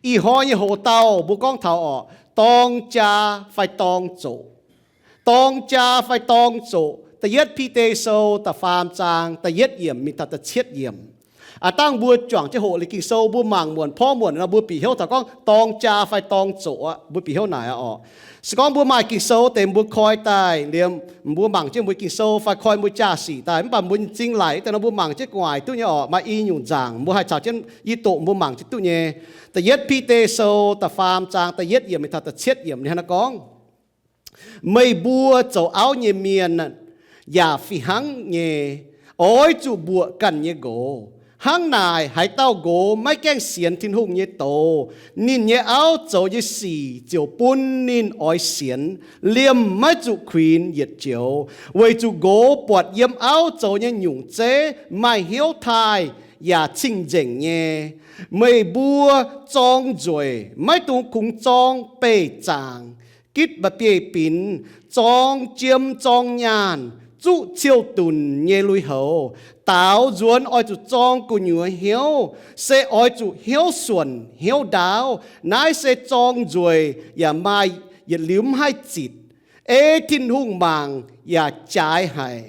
Ih hnoi nyei hoc-dauh mbuo gorngv taux orqc, dorng jaa fai dorng zoqc. Dorng jaa fai dorng zoqc, da'yietv Bide Sou da'faam zaang da'yietv yiemc mingh taux da'cietv yiemc. Aav dangh mbuo juangc jienv hoqc liuz Ging-Sou, mbuo mangc muonc porv muonc nor, mbuo bieqc hnyouv taux gorngv dorng jaa fai dorng zoqc aqv, mbuo bieqc hnyouv naaic orqc. Se gorngv mbuo maaih Ging-Sou deix mbuo koi daaih liemh, mbuo mangc jienv mbuo Ging-Sou fai koi mbuo jaa-sic daaih, mv baac mbuo nyei m'zing laic daaih nor mbuo mangc jienv gu'nguaaic duqv nyei orqc, maaih i nyungc nzaangc mbuo haih caux jienv i doqc mbuo mangc jienv duqv nyei. Da'yietv Bide Sou da'faam zaang da'yietv yiemc mingh taux da'cietv yiemc ninh hnangv naaiv gorngv, Meih mbuo zoux auv nyei mienh yaac fih hnangv nyei, oix zuqc mbuoqc ganh nyei nqox. Hnangv naaic, haaix dauh nqox maiv gaengh sienx Tin-Hungh nyei doz, ninh nyei auv zoux nyei sic ziouc bun ninh oix sienx, liemh maiv zuqc kuinx yietc joux, weic zuqc nqox buatc yiem auv zoux nyei nyungc zeiv maaih hnyouv taaih yaac cing-nzengc nyei. Meih mbuo zorng nzueic maiv dungx kungx zorng beih zaangc, gitv mba'bieiv-binx, zorng jiem zorng nyaanh, zuqv ciouv-dunc nyei lui-houx. Daaux nzuonx oix zuqc zorng gu'nyuoz hnyouv, se oix zuqc hnyouv suonc hnyouv ndaauv. Naaiv se zorng nzueic yaac maaih yietc liuz mv haih zitc, ei Tin-Hungh mangc yaac jaaix haic.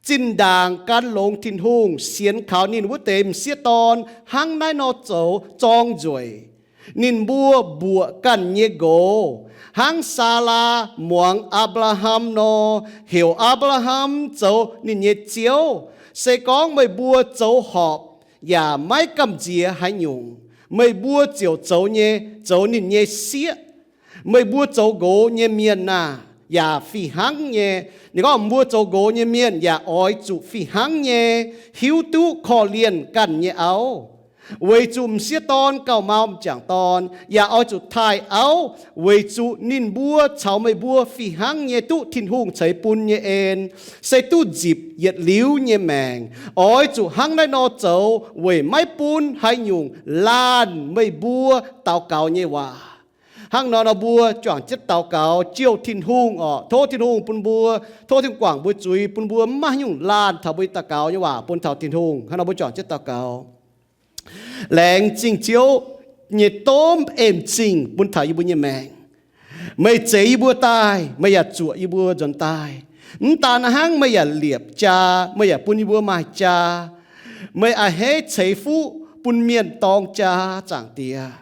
Zinh ndaangc gan longx Tin-Hungh sienx kaux ninh wuov deix m'sieqv dorn hnangv naaiv nor zoux zorng nzueic. Ninh mbuo mbuoqc ganh nyei nqox, hnangv Saalaa muangx Apc^laa^ham nor, heuc Apc^laa^ham zoux ninh nyei ziouv. Se gorngv meih mbuo zoux horpc yaac maiv gamh nziex haaix nyungc, meih mbuo ziouc zoux nyei, zoux ninh nyei sieqv. Meih mbuo zoux nqox nyei mienh aah! Yaac fih hnangv nyei. Ninh gorngv mbuo zoux nqox nyei mienh yaac oix zuqc fih hnangv nyei hiuv duqv korv-lienh ganh nyei auv. Weic zuqc m'sieqv dorn gauh mau m'jangc dorn yaac oix zuqc taaih auv, weic zuqc ninh mbuo caux meih mbuo fih hnangv nyei duqv Tin-Hungh ceix bun nyei en, se duqv nzipc yietc liuz nyei maengc. Oix zuqc hnangv naaiv nor zoux weic maiv bun haaix nyungc laanh meih mbuo daux gaux nyei waac. Hnangv nor nor mbuo juangc jienv daux gaux jouh Tin-Hungh orqc. Tov Tin-Hungh bun mbuo, tov Tin-Hungh guangc mbuo zuiz, bun mbuo mv maaih haaix nyungc laanh taux mbuo nyei daux gaux nyei waac bun taux Tin-Hungh. Hnangv nor mbuo juangc jienv daux gaux. Laengz zingh Ziouv nyei domh en zingh bun taux yie mbuo nyei maengc. Meih zeix yie mbuo daaih, meih yaac zuoqc yie mbuo nzuonx daaih. Mv daan hnangv, meih yaac liepc jaa, meih yaac bun yie mbuo maaih jaa. Meih a'hneiv ceix fuqv bun mienh dorng jaa, Zaangc Diex.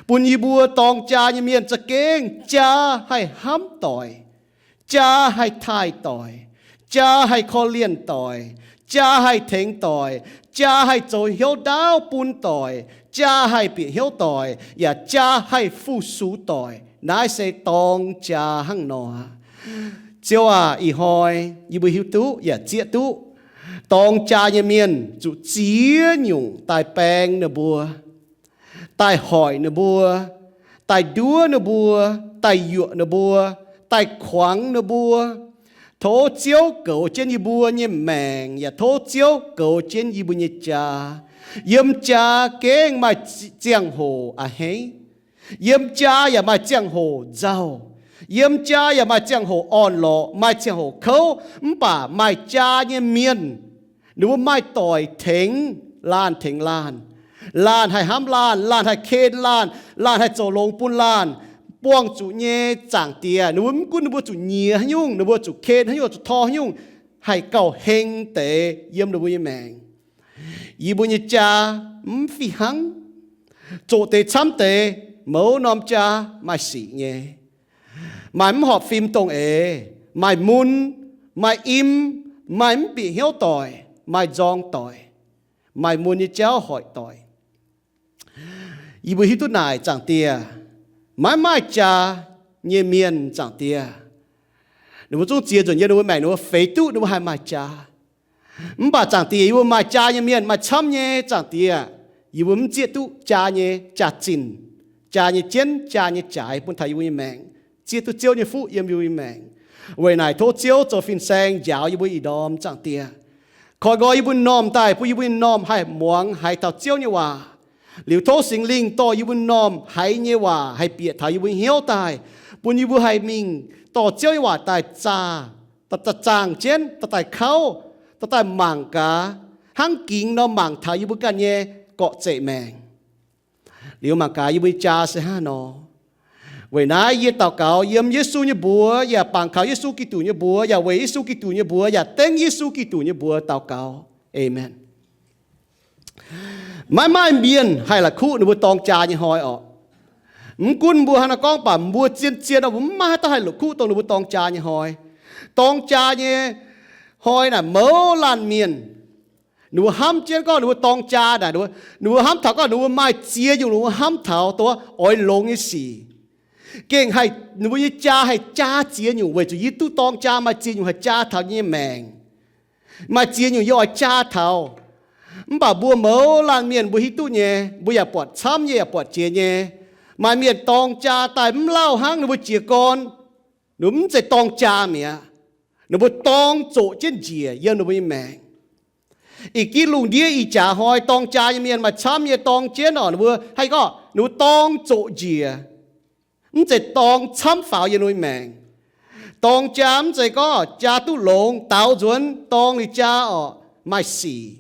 Bun yie mbuo dorng jaa nyei mienh za'gengh jaa haih hnamv doic, jaa haih taaih doic, jaa haih korv-lienh doic, jaa haih tengx doic, jaa haih zoux hnyouv ndaauv bun doic, jaa haih bieqc hnyouv doic, yaac jaa haih fu-sux doic. Naaiv se dorng jaa hnangv nor. Ziouv aac, ih hnoi yie mbuo hiuv duqv yaac zieqv duqv dorng jaa nyei mienh zuqc ziex nyungc daaih baeng ninh mbuo, daaih hoic ninh mbuo, daaih nduov ninh mbuo, daaih yuoqc ninh mbuo, daaih kuangx ninh mbuo. Tov Ziouv goux jienv yie mbuo nyei maengc, yaac tov Ziouv goux jienv yie mbuo nyei jaa. Yiem jaa gengh maaih ziangh hoc a'hneiv. Yiem jaa yaac maaih ziangh hoc nzauh. Yiem jaa yaac maaih ziangh hoc orn-lorqc, maaih ziangh hoc kouv. Mv baac maaih jaa nyei mienh, ninh mbuo maaih doic tengx laanh tengx laanh. Laanh haih hnamv laanh, laanh haih ken laanh, laanh haih zoux longx bun laanh. Buangh zuqc nyei, Zaangc Diex, ninh mbuo mv gunv ninh mbuo zuqc nyiex haaix nyungc, ninh mbuo zuqc ken haaix nyungc, zuqc tor haaix nyungc, haih gauh heng deix yiem ninh mbuo nyei maengc. Yie mbuo nyei jaa mv fih hnangv. Zoqc deix camv deix, mouz norm jaa maaih sic nyei. Maaih mv horpc fim dongh eix, maaih mun, maaih im, maaih mv bieqc hnyouv doic, maaih nzorng doic, maaih mun nyei jauv hoic doic. Yie mbuo hiuv duqv naaic, Zaangc Diex, maiv maaih jaa nyei mienh, Zaangc Diex, ninh mbuo zungv ziex nzunc yiem ninh mbuo maengc ninh mbuo feix duqv ninh mbuo haih maaih jaa. Mv baac Zaangc Diex, yie mbuo maaih jaa nyei mienh maaih camv nyei, Zaangc Diex, yie mbuo mv zieqv duqv jaa nyei jaax-zinh, jaa nyei jienv, jaa nyei jaaix bun taux yie mbuo nyei maengc, zieqv duqv Ziouv nyei fuqv yiem yie mbuo nyei maengc. Weic naaic tov Ziouv zoux fin-saeng njaaux yie mbuo ih ndorm, Zaangc Diex. Koi nqoi yie mbuo m'normh daaih, bun yie mbuo m'normh haih muangx haiz taux Ziouv nyei waac. Liuz tov Singx Lingh dorh yie mbuo m'normh haiz nyei waac haih bieqc taux yie mbuo hnyouv daaih, bun yie mbuo haih mingh dorh Ziouv nyei waac daaih zaah, daaih zaangh jienv, daaih daaih kauv, daaih daaih mangc gaax, hnangv gingx nor mangc taux yie mbuo ganh nyei gorqv-zeqc maengc. Liuz mangc gaax yie mbuo nyei jaa se hnangv nor. Weic naaiv yie daux gaux yiem Yesu nyei mbuox, yaac bangc kaux Yesu Giduc nyei mbuox, yaac weic Yesu Giduc nyei mbuox, yaac dengv Yesu Giduc nyei mbuox daux gaux. Aamen. Maiv maaih mienh haih la'kuqv ninh mbuo dorng jaa nyei hnoi orqc. Mv gunv mbuo hnangv naaiv gorngv, mv baac mbuo zien-zien nor, mbuo maiv maaih haaix dauh haih la'kuqv dongh ninh mbuo dorng jaa nyei hnoi. Dorng jaa nyei hnoi naaic mouz laanh mienh, ninh mbuo hnamv jienv gorngv ninh mbuo dorng jaa naaic, ninh mbuo hnamv taux gorngv ninh mbuo maaih ziex nyungc, ninh mbuo hnamv taux dongh oix longx nyei sic. Gengh haih, ninh mbuo nyei jaa haih jaa ziex nyungc weic zuqc yie duqv dorng jaa maaih ziex nyungc haih jaa taux yie nyei maengc. Maaih ziex nyungc yie oix jaa taux. Mv baac mbuo mouz laanh mienh mbuo hiuv duqv nyei, mbuo yaac buatc camv nyei, yaac buatc jiex nyei. Maaih mienh dorng jaa daaih mv lauh hnangv ninh mbuo jiez gorn, ninh mbuo mv zeiz dorng jaa mi'aqv. Ninh mbuo dorng zoqc jienv njiec yiem ninh mbuo nyei maengc. Ih gitv lungh ndiev ih jaax hnoi dorng jaa nyei mienh maaih camv nyei dorng jienv orqc, ninh mbuo haih gorngv ninh mbuo dorng zoqc njiec. Mv zeiz dorng camv faaux yiem ninh mbuo nyei maengc. Dorng jaa mv zeiz gorngv jaa duqv longx daaux nzuonx dorng liuz jaa orqc maaih sic.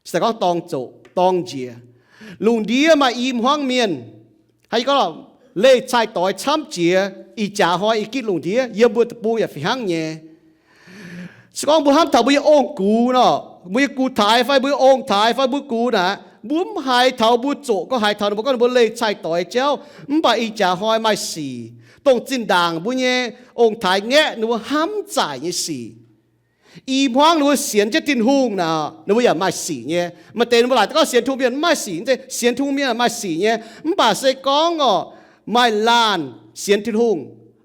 Se gorngv dorng zoqc dorng njiec. Lungh ndiev maaih i hmuangv mienh, haih gorngv leih cai-doix camv jiex ih jaax hnoi ih gitv lungh ndiev yiem mbuo deic-bung yaac fih hnangv nyei. Se gorngv mbuo hnamv taux mbuo nyei ong-gux nor, mbuo nyei gux-taaix fai mbuo nyei ong-taaix fai mbuo gux naaic, mbuo mv haiz taux mbuo zoqc, gorngv haiz taux ninh mbuo gorngv ninh mbuo leih cai-doix jauv, mv baac ih jaax hnoi maaih sic, dongh zinh ndaangc mbuo nyei ong-taaix ngaeqv ninh mbuo hnamv zaaic nyei sic. I hmuangv ninh mbuo sienx jienv Tin-Hungh naaic, ninh mbuo yaac maaih sic nyei. Maaih deix ninh mbuo laaic gorngv sienx Tin-Hungh mienh mv maaih sic, mv zeiz, sienx Tin-Hungh mienh maaih sic nyei. Mv baac se gorngv orqc, maaih laanh sienx Tin-Hungh,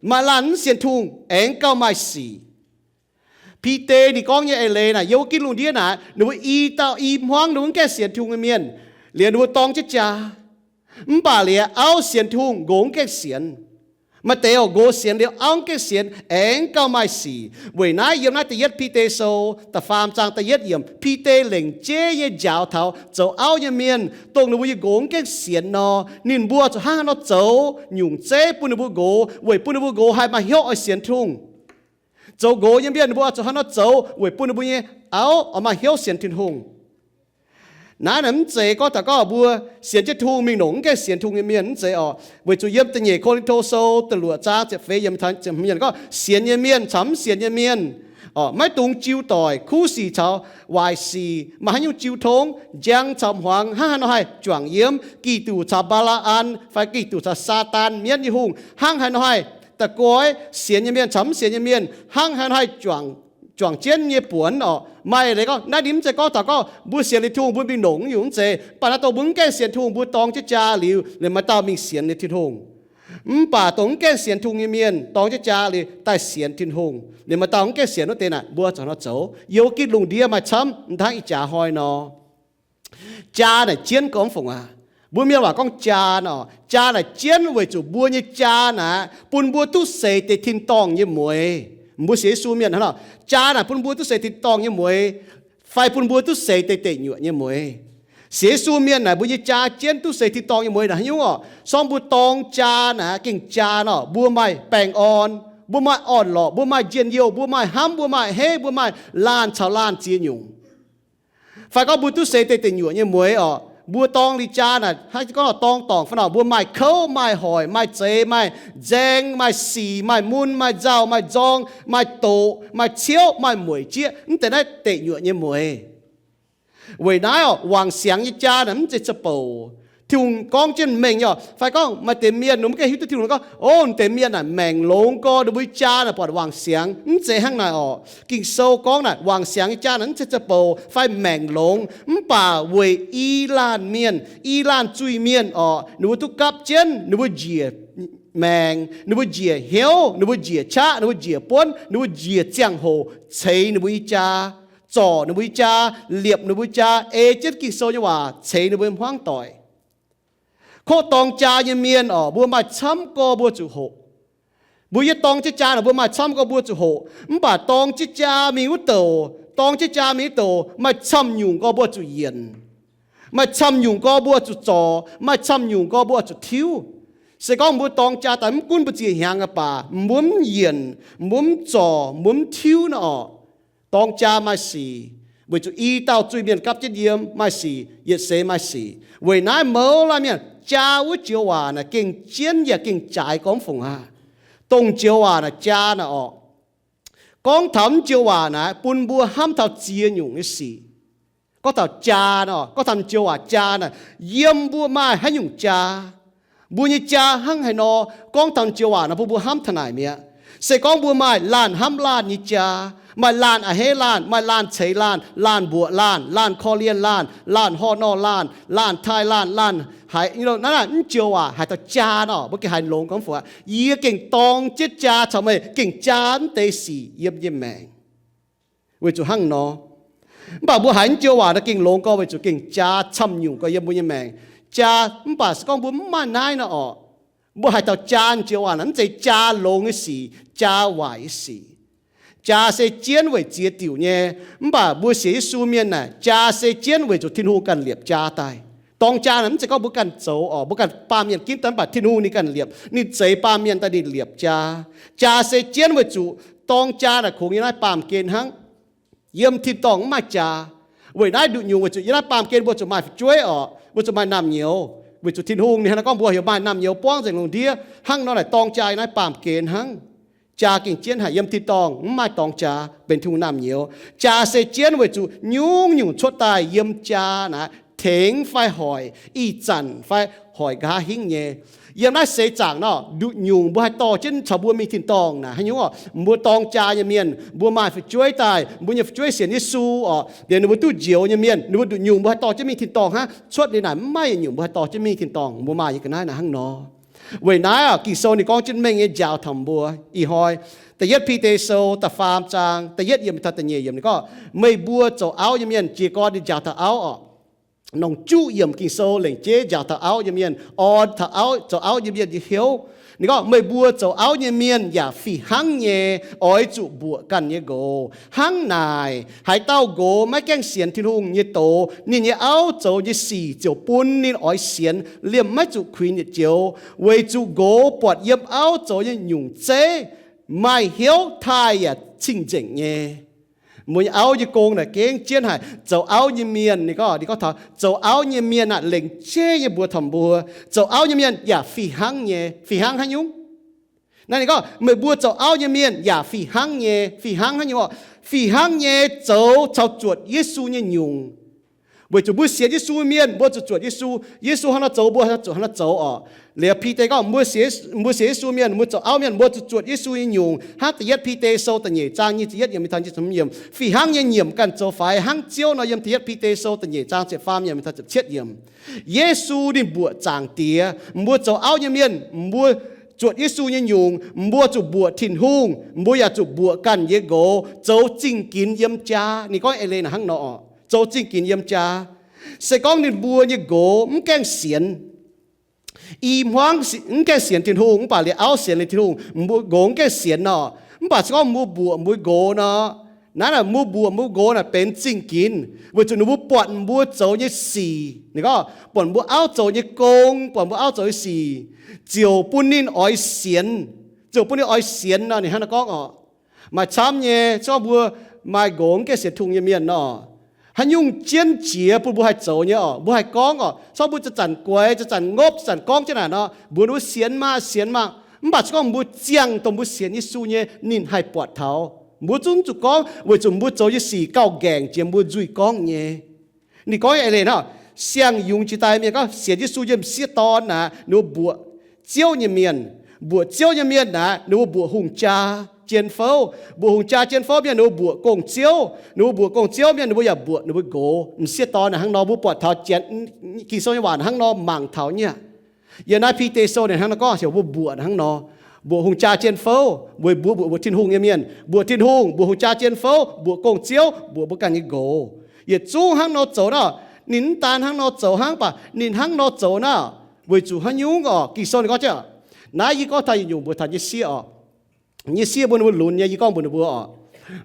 maaih laanh mv sienx Tin-Hungh aengx gauh maaih sic. Bide ninh gorngv nyei eix leiz naaic, yiem wuov gitv lungh ndiev naaic, ninh mbuo i dauh i hmuangv ninh mbuo mv gaengh sienx Tin-Hungh nyei mienh, liuz ninh mbuo dorng jienv jaa. Mv baac liuz auv sienx Tin-Hungh, nqox mv gaengh sienx. Maaih deix orqc, nqox sienx liuz auv mv gaengh sienx, aengx gauh maaih sic. Weic naaiv yiem naaiv da'yietv Bide Sou da'faam zaang da'yietv yiemc, Bide lengc jeiv nyei njaaux taux zoux auv nyei mienh, dongh ninh mbuo nyei nqox mv gaengh sienx nor, ninh mbuo zuqc hnangv haaix nor zoux nyungc zeiv bun ninh mbuo nqox, weic bun ninh mbuo nqox haih maaih hnyouv oix sienx Tin-Hungh. Zoux nqox nyei mienh ninh mbuo zuqc hnangv haaix nor zoux weic bun ninh mbuo nyei auv oix maaih hnyouv sienx Tin-Hungh. Naaiv naaic mv zeiz gorngv taux gorngv mbuo sienx jienv Tin-Hungh mingh longc mv gaengh sienx Tin-Hungh nyei mienh mv zeiz orqc. Weic zuqc yiem da'nyeic Ko^lin^to Sou da'luoqc zaang ziepc feix yiemc, sienx nyei mienh caux mv sienx nyei mienh orqc, maiv dungx jiu doic, kuv sic caux waaic sic, maaih haaix nyungc jiu tongv, njang caux hmuangx, hnangv haaix nor haih juangc yiem Giduc caux Mbaa^laa^an fai Giduc caux Saadaan, mienv nyei hungh, hnangv haaix nor haih da'goiv, sienx nyei mienh caux mv sienx nyei mienh, hnangv haaix nor haih juangc, juangc jienv nyei buonc orqc. Maaih leiz gorngv naaiv ninh mv zeiz gorngv taux gorngv mbuo sienx liuz Tin-Hungh mbuo mingh longc nyungc, mv zeiz. Mv baac naaiv dongh mbuo mv gaengh sienx Tin-Hungh mbuo dorng jienv jaa liuz, liemh maaih dauh mingh sienx liuz Tin-Hungh. Mv baac dongh mv gaengh sienx Tin-Hungh nyei mienh dorng jienv jaa liuz daaih sienx Tin-Hungh, liemh maaih dauh mv gaengh sienx wuov deix naaic, mbuo zuqc hnangv nor zoux. Yiem wuov gitv lungh ndiev maaih camv, mv hnangv ih jaax hnoi nor. Jaa naaic jienv gorngv fongc aac. Mbuo mienh waac gorngv jaa nor, jaa naaic jienv weic zuqc mbuo nyei jaa naaic bun mbuo duqv seix deix tin-dorngh nyei mueix. Mbuo sienx Yesu mienh hnangv nor, jaa naaic bun mbuo duqv seix tin-dorngh nyei mueix, fai bun mbuo duqv seix deix deic nyuoqc nyei mueix. Sienx Yesu mienh naaic mbuo nyei jaa jienv duqv seix tin-dorngh nyei mueix naaic haaix nyungc orqc? Sorng mbuo dorng jaa naaic gengh jaa nor, mbuo maaih baengh orn, mbuo maaih orn-lorqc, mbuo maaih njien-youh, mbuo maaih hnamv, mbuo maaih heiv, mbuo maaih laanh caux laanh ziex nyungc. Fai gorngv mbuo duqv seix deix deic nyuoqc nyei mueix orqc, mbuo dorng liuz jaa naaic, hnangv gorngv dorng dorngc fai nor, mbuo maaih kouv, maaih hoic, maaih zeix, maaih nzaeng, maaih sic, maaih mun, maaih nzauh, maaih nzorng, maaih doqc, maaih ciouv, maaih mueic jieqv, mv deix naaiv deic nyuoqc nyei mueix. Weic naaiv orqc, wangc siangx nyei jaa naaic mv zeiz za'bouc. Tin-Hungh gorngv jienv mengh nyei orqc. Fai gorngv maaih deix mienh, mbuo mv gaengh hiuv duqv Tin-Hungh gorngv, o, deix mienh naaic maengc longx gorx, ninh mbuo jaa naaic buatc wangc siangx. Mv zeiz hnangv naaic orqc. Ging-Sou gorngv naaic, wangc siangx nyei jaa naaic mv zeiz za'bouc fai maengc longx, mv baac weic i laanh mienh, i laanh zuiz-mienh orqc, ninh mbuo duqv gapv jienv, ninh mbuo njiec maengc, ninh mbuo njiec hnyouv, ninh mbuo njiec qaqv, ninh mbuo njiec buonv, ninh mbuo njiec ziangh hoc ceix ninh mbuo nyei jaa, zorc ninh mbuo nyei jaa, liepc ninh mbuo nyei jaa, ei jienv Ging-Sou nyei waac ceix ninh mbuo nyei hmuangv doic. Koqv dorng jaa nyei mienh orqc, mbuo maaih camv gorx mbuo zuqc hoqc. Mbuo yie dorng jienv jaa naaic mbuo maaih camv gorx mbuo zuqc hoqc. Mv baac dorng jienv jaa mingh wuov douc, dorng jienv jaa mingh wuov douc maaih camv nyungc gorx mbuo zuqc yienc. Maaih camv nyungc gorx mbuo zuqc zorc, maaih camv nyungc gorx mbuo zuqc tiuv. Se gorngv mbuo dorng jaa daaih mv gunv mbuo ziex hnyangx aqv baac, mbuo mv yienc, mbuo mv zorc, mbuo mv tiuv nor orqc. Dorng jaa maaih sic, weic zuqc i dauh zuiz-mienh gapv jienv yiem maaih sic, yietc seix maaih sic. Weic naaiv mouz laanh mienh Jaa wuov joux waac naaic gengh jienv yaac gengh jaaix gormx fungc aqv. Dongh joux waac naaic jaa naaic orqc, gorngv taux mv joux waac naaic bun mbuo hnamv taux ziex nyungc nyei sic. Gorngv taux jaa nor, gorngv taux joux waac jaa naaic, yiem mbuo maaih haaix nyungc jaa? Mbuo nyei jaa hnangv haaix nor? Gorngv taux joux waac naaic bun mbuo hnamv taux naaic mi'aqv. Se gorngv mbuo maaih laanh hnamv laanh nyei jaa, maaih laanh a'hneiv laanh, maaih laanh ceix laanh, laanh mbuoqc laanh, laanh korv-lienh laanh, laanh horh nor laanh, laanh taaih laanh, laanh haiz, naaiv mv joux waac haaix dauh jaa nor, mbuo gengh haiz longx gormx fungc aqv. Yie gengh dorng jienv jaa caux meih gengh jaa mv deix sic yiem yie maengc. Weic zuqc hnangv nor, mv baac mbuo haiz mv joux waac naaiv gengh longx gorx weic zuqc gengh jaa camv nyungc gorx yiem mbuo nyei maengc. Jaa, mv baac se gorngv mbuo mv maaih naaiv nor orqc, mbuo haaix dauh jaa joux waac naaiv mv zeiz jaa longx nyei sic, jaa waaic nyei sic. Jaa se jienv weic ziex diuc nyei. Mv baac mbuo sienx Yesu mienh naaic, jaa se jienv weic zuqc Tin-Hungh ganh liepc jaa daaih. Dorng jaa naaic mv zeiz gorngv mbuo ganh zoux orqc, mbuo ganh baamh mienh ginv daaih, mv baac Tin-Hungh ninh ganh liepc, ninh zeix baamh mienh daaih ninh liepc jaa. Jaa se jienv weic zuqc dorng jaa naaic kungx yiem naaiv baamh gen hnangv. Yiem tin-dorngh mv maaih jaa. Weic naaiv nduqc nyungc weic zuqc yiem naaiv baamh gen mbuo zuqc maaih fu'jueiv orqc, mbuo zuqc maaih naamh nyouz, weic zuqc Tin-Hungh ninh hnangv naaiv gorngv mbuo heuc maaih naamh nyouz buangv nzengc lungh ndiev. Hnangv nor naaic dorng jaa yiem naaiv baamh gen hnangv. Jaa gengh jienv haic. Yiem tin-dorngh mv maaih dorng jaa benx Tin-Hungh naamh nyouz. Jaa se jienv weic zuqc nyungc-nyungc cuotv daaih yiem jaa naaic tengx fai hoic, ih zanc fai hoic nqa'haav hingv nyei. Yiem naaiv seix zaangc nor, nduqc nyungc mbuo haih dorh jienv caux mbuo mingh tin-dorngh naaic haaix nyungc orqc? Mbuo dorng jaa nyei mienh, mbuo maaih fu'jueiv daaih, mbuo nyei fu'jueiv sienx Yesu orqc, liuz ninh mbuo duqv njoux nyei mienh, ninh mbuo nduqc nyungc mbuo haih dorh jienv mingh tin-dorngh hnangv. Cuotv liuz naaic mv maaih yietc nyungc mbuo haih dorh jienv mingh tin-dorngh. Mbuo maaih nyei ga'naaiv naaic hnangv nor. Weic naaiv orqc, Ging-Sou ninh gorngv jienv mengh nyei njaaux taux mbuo ih hnoi. Da'yietv Bide Sou da'faam zaang da'yietv yiemc taux da'nyeic yiemc ninh gorngv, meih mbuo zoux auv nyei mienh, jiez gorn ninh njaaux taux auv orqc, longc juqv yiemc Ging-Sou lengc jeiv njaaux taux auv nyei mienh, orn taux auv, zoux auv nyei mienh nyei hnyouv. Ninh gorngv, meih mbuo zoux auv nyei mienh yaac fih hnangv nyei oix zuqc mbuoqc ganh nyei nqox. Hnangv naaic, haaix dauh nqox maiv gaengh sienx Tin-Hungh nyei doz, ninh nyei auv zoux nyei sic ziouc bun ninh oix sienx liemh maiv zuqc kuinx yietc joux, weic zuqc nqox buatc yiem auv zoux nyei nyungc zeiv maaih hnyouv taaih yaac cing-nzengc nyei. Mbuo nyei auv nyei gong naaic gengh jienv haic. Zoux auv nyei mienh, ninh gorngv, ninh gorngv taux zoux auv nyei mienh aah, lengc jeiv nyei mbuox taux mbuo, zoux auv nyei mienh yaac fih hnangv nyei. Fih hnangv haaix nyungc? Naaiv ninh gorngv, meih mbuo zoux auv nyei mienh yaac fih hnangv nyei. Fih hnangv haaix nyungc orqc? Fih hnangv nyei zoux caux zuotc Yesu nyei nyungc. Weic zuqc mbuo sienx Yesu mienh, mbuo zuqc zuotc Yesu. Yesu hnangv nor zoux, mbuo zuqc hnangv nor zoux orqc. Liuz Bide gorngv, mbuo sienx, mbuo sienx Yesu mienh, mbuo zoux auv mienh, mbuo zuqc zuotc Yesu nyei nyungc. Hnangv da'yietv Bide Sou da'nyeic zaang nyic ziepc yietv yiemc, fih hnangv nyei nyiemc ganh zoux faix hnangv Ziouv nor, yiem da'yietv Bide Sou da'nyeic zaang ziepc faam yiemc taux ziepc cietv yiemc. Yesu ninh mbuoqc Zaangc Diex, mbuo zoux auv nyei mienh, mbuo zuotc Yesu nyei nyungc, mbuo zuqc mbuoqc Tin-Hungh, mbuo yaac zuqc mbuoqc ganh nyei nqox, zoux zingh ginx yiem jaa. Ninh gorngv eix leiz naaic hnangv nor orqc, zoux zingh ginx yiem jaa. Se gorngv ninh mbuo nyei nqox mv gaengh sienx, i hmuangv mv gaengh sienx Tin-Hungh, mv baac liuz auv sienx liuz Tin-Hungh, mbuo nqox mv gaengh sienx nor, mv baac se gorngv mbuo mbuoqc mbuo nqox nor, naaiv naaic mbuo mbuoqc mbuo nqox naaic benx zingh ginx, weic zuqc ninh mbuo buatc mbuo zoux nyei sic. Ninh gorngv buatc mbuo auv zoux nyei gong, buatc mbuo auv zoux nyei sic, ziouc bun ninh oix sienx. Ziouc bun ninh oix sienx nor, ninh hnangv naaiv gorngv orqc. Maaih camv nyei, se gorngv mbuo maaih nqox mv gaengh sienx Tin-Hungh nyei mienh nor, haaix nyungc jienv jiex bun mbuo haih zoux nyei orqc, mbuo haih gorngv orqc. Se gorngv mbuo zanc-zanc guaix, zanc-zanc ngopv, zanc-zanc gorngv jienv naaic nor, mbuox ninh mbuo sienx maah, sienx maah. Mv baac se gorngv mbuo ziangh dongh mbuo sienx Yesu nyei, ninh haih buatc taux. Mbuo zungv zuqc gorngv weic zuqc mbuo zoux nyei sic gauh nqaengc jiex mbuo nzuih gorngv nyei. Ninh gorngv eix leiz hnangv, siang-yungz jiex daaih mienh gorngv sienx Yesu yiem m'sieqv dorn naaic, ninh mbuo mbuoqc Ziouv nyei mienh. Mbuoqc Ziouv nyei mienh naaic, ninh mbuo mbuoqc hungh jaa jien fouv. Mbuoqc hungh jaa jien fouv mienh, ninh mbuo mbuoqc gong-ziouv. Ninh mbuo mbuoqc gong-ziouv mienh, ninh mbuo yaac mbuoqc ninh mbuo nqox. M'sieqv dorn naaic hnangv nor, mbuo buatc taux Janx, Ging-Sou nyei waac hnangv nor mangc taux nyei. Yiem naaiv Bide Sou ninh hnangv nor gorngv, heuc mbuo mbuoqc hnangv nor. Mbuoqc hungh jaa jien fouv, weic mbuo mbuoqc, mbuoqc Tin-Hungh nyei mienh, mbuoqc Tin-Hungh, mbuoqc hungh jaa jien fouv, mbuoqc gong-ziouv, mbuoqc mbuo ganh nyei nqox. Yietc zungv hnangv nor zoux naaic, ninh mv daan hnangv nor zoux hnangv, mv baac ninh hnangv nor zoux naaic, weic zuqc haaix nyungc orqc? Ging-Sou ninh gorngv jienv, naaiv yie gorngv taux yietc nyungc mbuox taux nyei sieqv orqc. Nyei sieqv mbuo ninh mbuo lunx nyei, yie gorngv mbuox ninh mbuo orqc,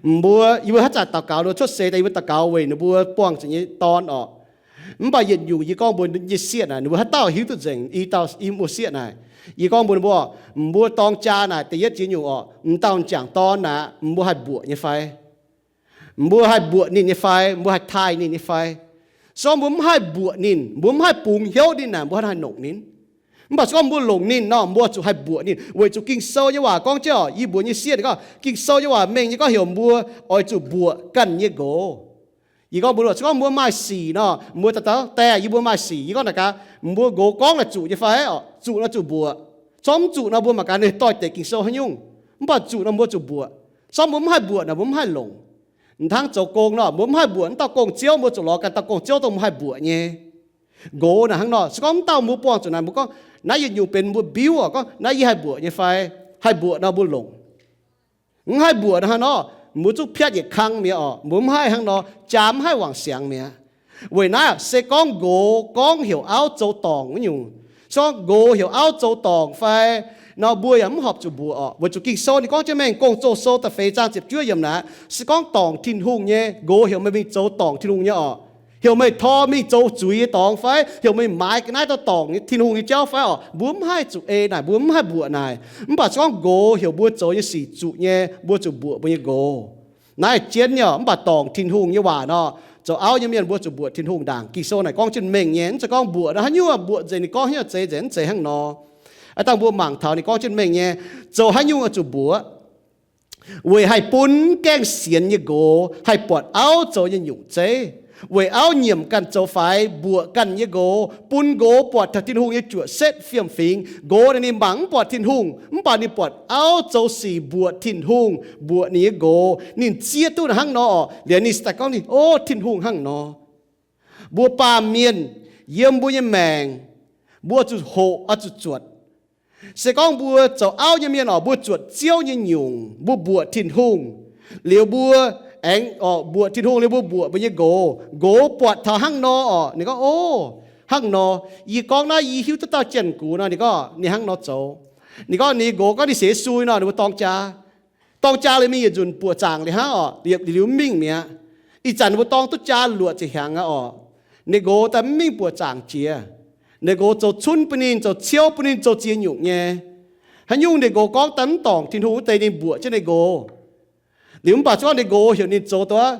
mbuo, yie mbuo haaix zanc daux gaux ninh mbuo cuotv seix daaih, yie mbuo daux gaux weic ninh mbuo buangh zuqc nyei dorn orqc. Mv baac yietc nyungc yie gorngv mbuox nyei sieqv naaic, ninh mbuo haaix dauh hiuv duqv nzengc, i dauh, i mbuo sieqv naaic. Yie gorngv mbuox ninh mbuo orqc, mbuo dorng jaa naaic da'yietv jiex nyungc orqc, m'dauh m'jangc dorn naaic, mbuo haih mbuoqc nyei fai? Mbuo haih mbuoqc ninh nyei fai? Mbuo haih taaih ninh nyei fai? Se gorngv mbuo mv haih mbuoqc ninh, mbuo mv haih bungx hnyouv ninh naaic, mbuo hnangv haih nongc ninh? Mv baac se gorngv mbuo longc ninh nor, mbuo zuqc haih mbuoqc ninh, weic zuqc Ging-Sou nyei waac gorngv jienv oc, yie mbuox nyei sieqv ninh gorngv, Ging-Sou nyei waac mengh nyei gorngv heuc mbuo oix zuqc mbuoqc ganh nyei nqox. Yie gorngv mbuo, se gorngv mbuo maaih sic nor, mbuo daaih dau, Die, yie mbuo maaih sic. Yie gorngv naaic gaax, mbuo nqox gorngv naaic zuqc nyei fai? Oc, zuqc nor zuqc mbuoqc. Corc mv zuqc nor mbuo mangc gaax ninh doix-dekc Ging-Sou haaix nyungc. Mv baac zuqc nor mbuo zuqc mbuoqc. Corc mbuo mv haih mbuoqc naaic mbuo mv haih longc. Hnangv zoux gong nor, mbuo mv haih mbuoqc, mv dauh gong-ziouv mbuo zuqc lorz ganh dauh gong-ziouv dongh mbuo haih mbuoqc nyei. Nqox naaic hnangv nor, se gorngv mv dauh mbuo buangh zuqc naaic, mbuo gorngv, naaiv yietc nyungc benx mbuo mbiuv oc, gorngv naaiv yie haih mbuoqc nyei fai? Haih mbuoqc nor mbuo longc. Mv haih mbuoqc nor hnangv nor, mbuo zungv piatv yietc kang mi'aqv oc. Mbuo mv haih hnangv nor, jaa mv haih wangc siangx mi'aqv. Weic naaiv se gorngv nqox gorngv heuc auv zoux dorngc wuov nyungc, se gorngv nqox heuc auv zoux dorngc fai nor, mbuo yaac mv horpc zuqc mbuoqc oc. Weic zuqc Ging-Sou ninh gorngv jienv mengh, Gong-Zoh sou da'feix zaang ziepc juov yiemc naaic, se gorngv dorngc Tin-Hungh nyei, nqox heuc meih mingh zoux dorngc Tin-Hungh nyei oc. Heuc meih tor mingh zoux zuiz nyei dorngx fai? Heuc meih maaiz ga'naaiv dauh dorngc Tin-Hungh nyei jauv fai oc? Mbuo mv haih zuqc ei naaic, mbuo mv haih mbuoqc naaic. Mv baac se gorngv nqox heuc mbuo zoux nyei sic zuqc nyei, mbuo zuqc mbuoqc mbuo nyei nqox. Naaiv jien nyei oc, mv baac dorngc Tin-Hungh nyei waac nor, zoux auv nyei mienh mbuo zuqc mbuoqc Tin-Hungh ndaangc. Ging-Sou naaic gorngv jienv mengh nyei, mv zeiz gorngv mbuoqc nor haaix nyungc mbuoqc nzengc, ninh gorngv haaix nyungc zeiz nzengc, mv zeiz hnangv nor. Aa, dangh mbuo mangc taux ninh gorngv jienv mengh nyei, zoux haaix nyungc oix zuqc mbuoqc. Weic haih bun mv gaengh sienx nyei nqox haih buatc auv zoux nyei nyungc zeiv. Weic auv nyiemc ganh zoux faix, mbuoqc ganh nyei nqox, bun nqox buatc taux Tin-Hungh nyei juoqc setv fiem-fingx. Nqox naaic ninh mangc mv buatc Tin-Hungh, mv baac ninh buatc auv zoux sic mbuoqc Tin-Hungh, mbuoqc ninh nyei nqox. Ninh zieqv duqv hnangv nor oc, liuz ninh se daaih gorngv ninh, O, Tin-Hungh hnangv nor. Mbuo baamh mienh yiem mbuo nyei maengc, mbuo zuqc hoqc, oix zuqc zuotc. Se gorngv mbuo zoux auv nyei mienh oc, mbuo zuotc Ziouv nyei nyungc, mbuo mbuoqc Tin-Hungh, liuz mbuo aengx oc mbuoqc Tin-Hungh liuz mbuo mbuoqc mbuo nyei nqox. Nqox buatc taux hnangv nor oc, ninh gorngv, O, hnangv nor, yie gorngv naaiv yie hiuv duqv dauh janx-gux nor, ninh gorngv ninh hnangv nor zoux. Ninh gorngv ninh nqox gorngv ninh sienx Yesu nor, ninh mbuo dorng jaa. Dorng jaa liuz mingh yietc nzunc buoqc zaangc liuz hnangv oc, liepc liuz mingh mi'aqv. Ih zanc ninh mbuo dorng duqv jaa luoqc ziepc hnyangx aqv oc, ninh nqox daaih mv mingh buoqc zaangc jiex. Ninh nqox zoux cunv bun ninh, zoux ciouv bun ninh, zoux ziex nyungc nyei. Haaix nyungc ninh nqox gorngv daaih mv dorngc Tin-Hungh wuov deix ninh mbuoqc jienv ninh nqox. Liuz mv baac se gorngv ninh nqox heuc ninh zoux duqv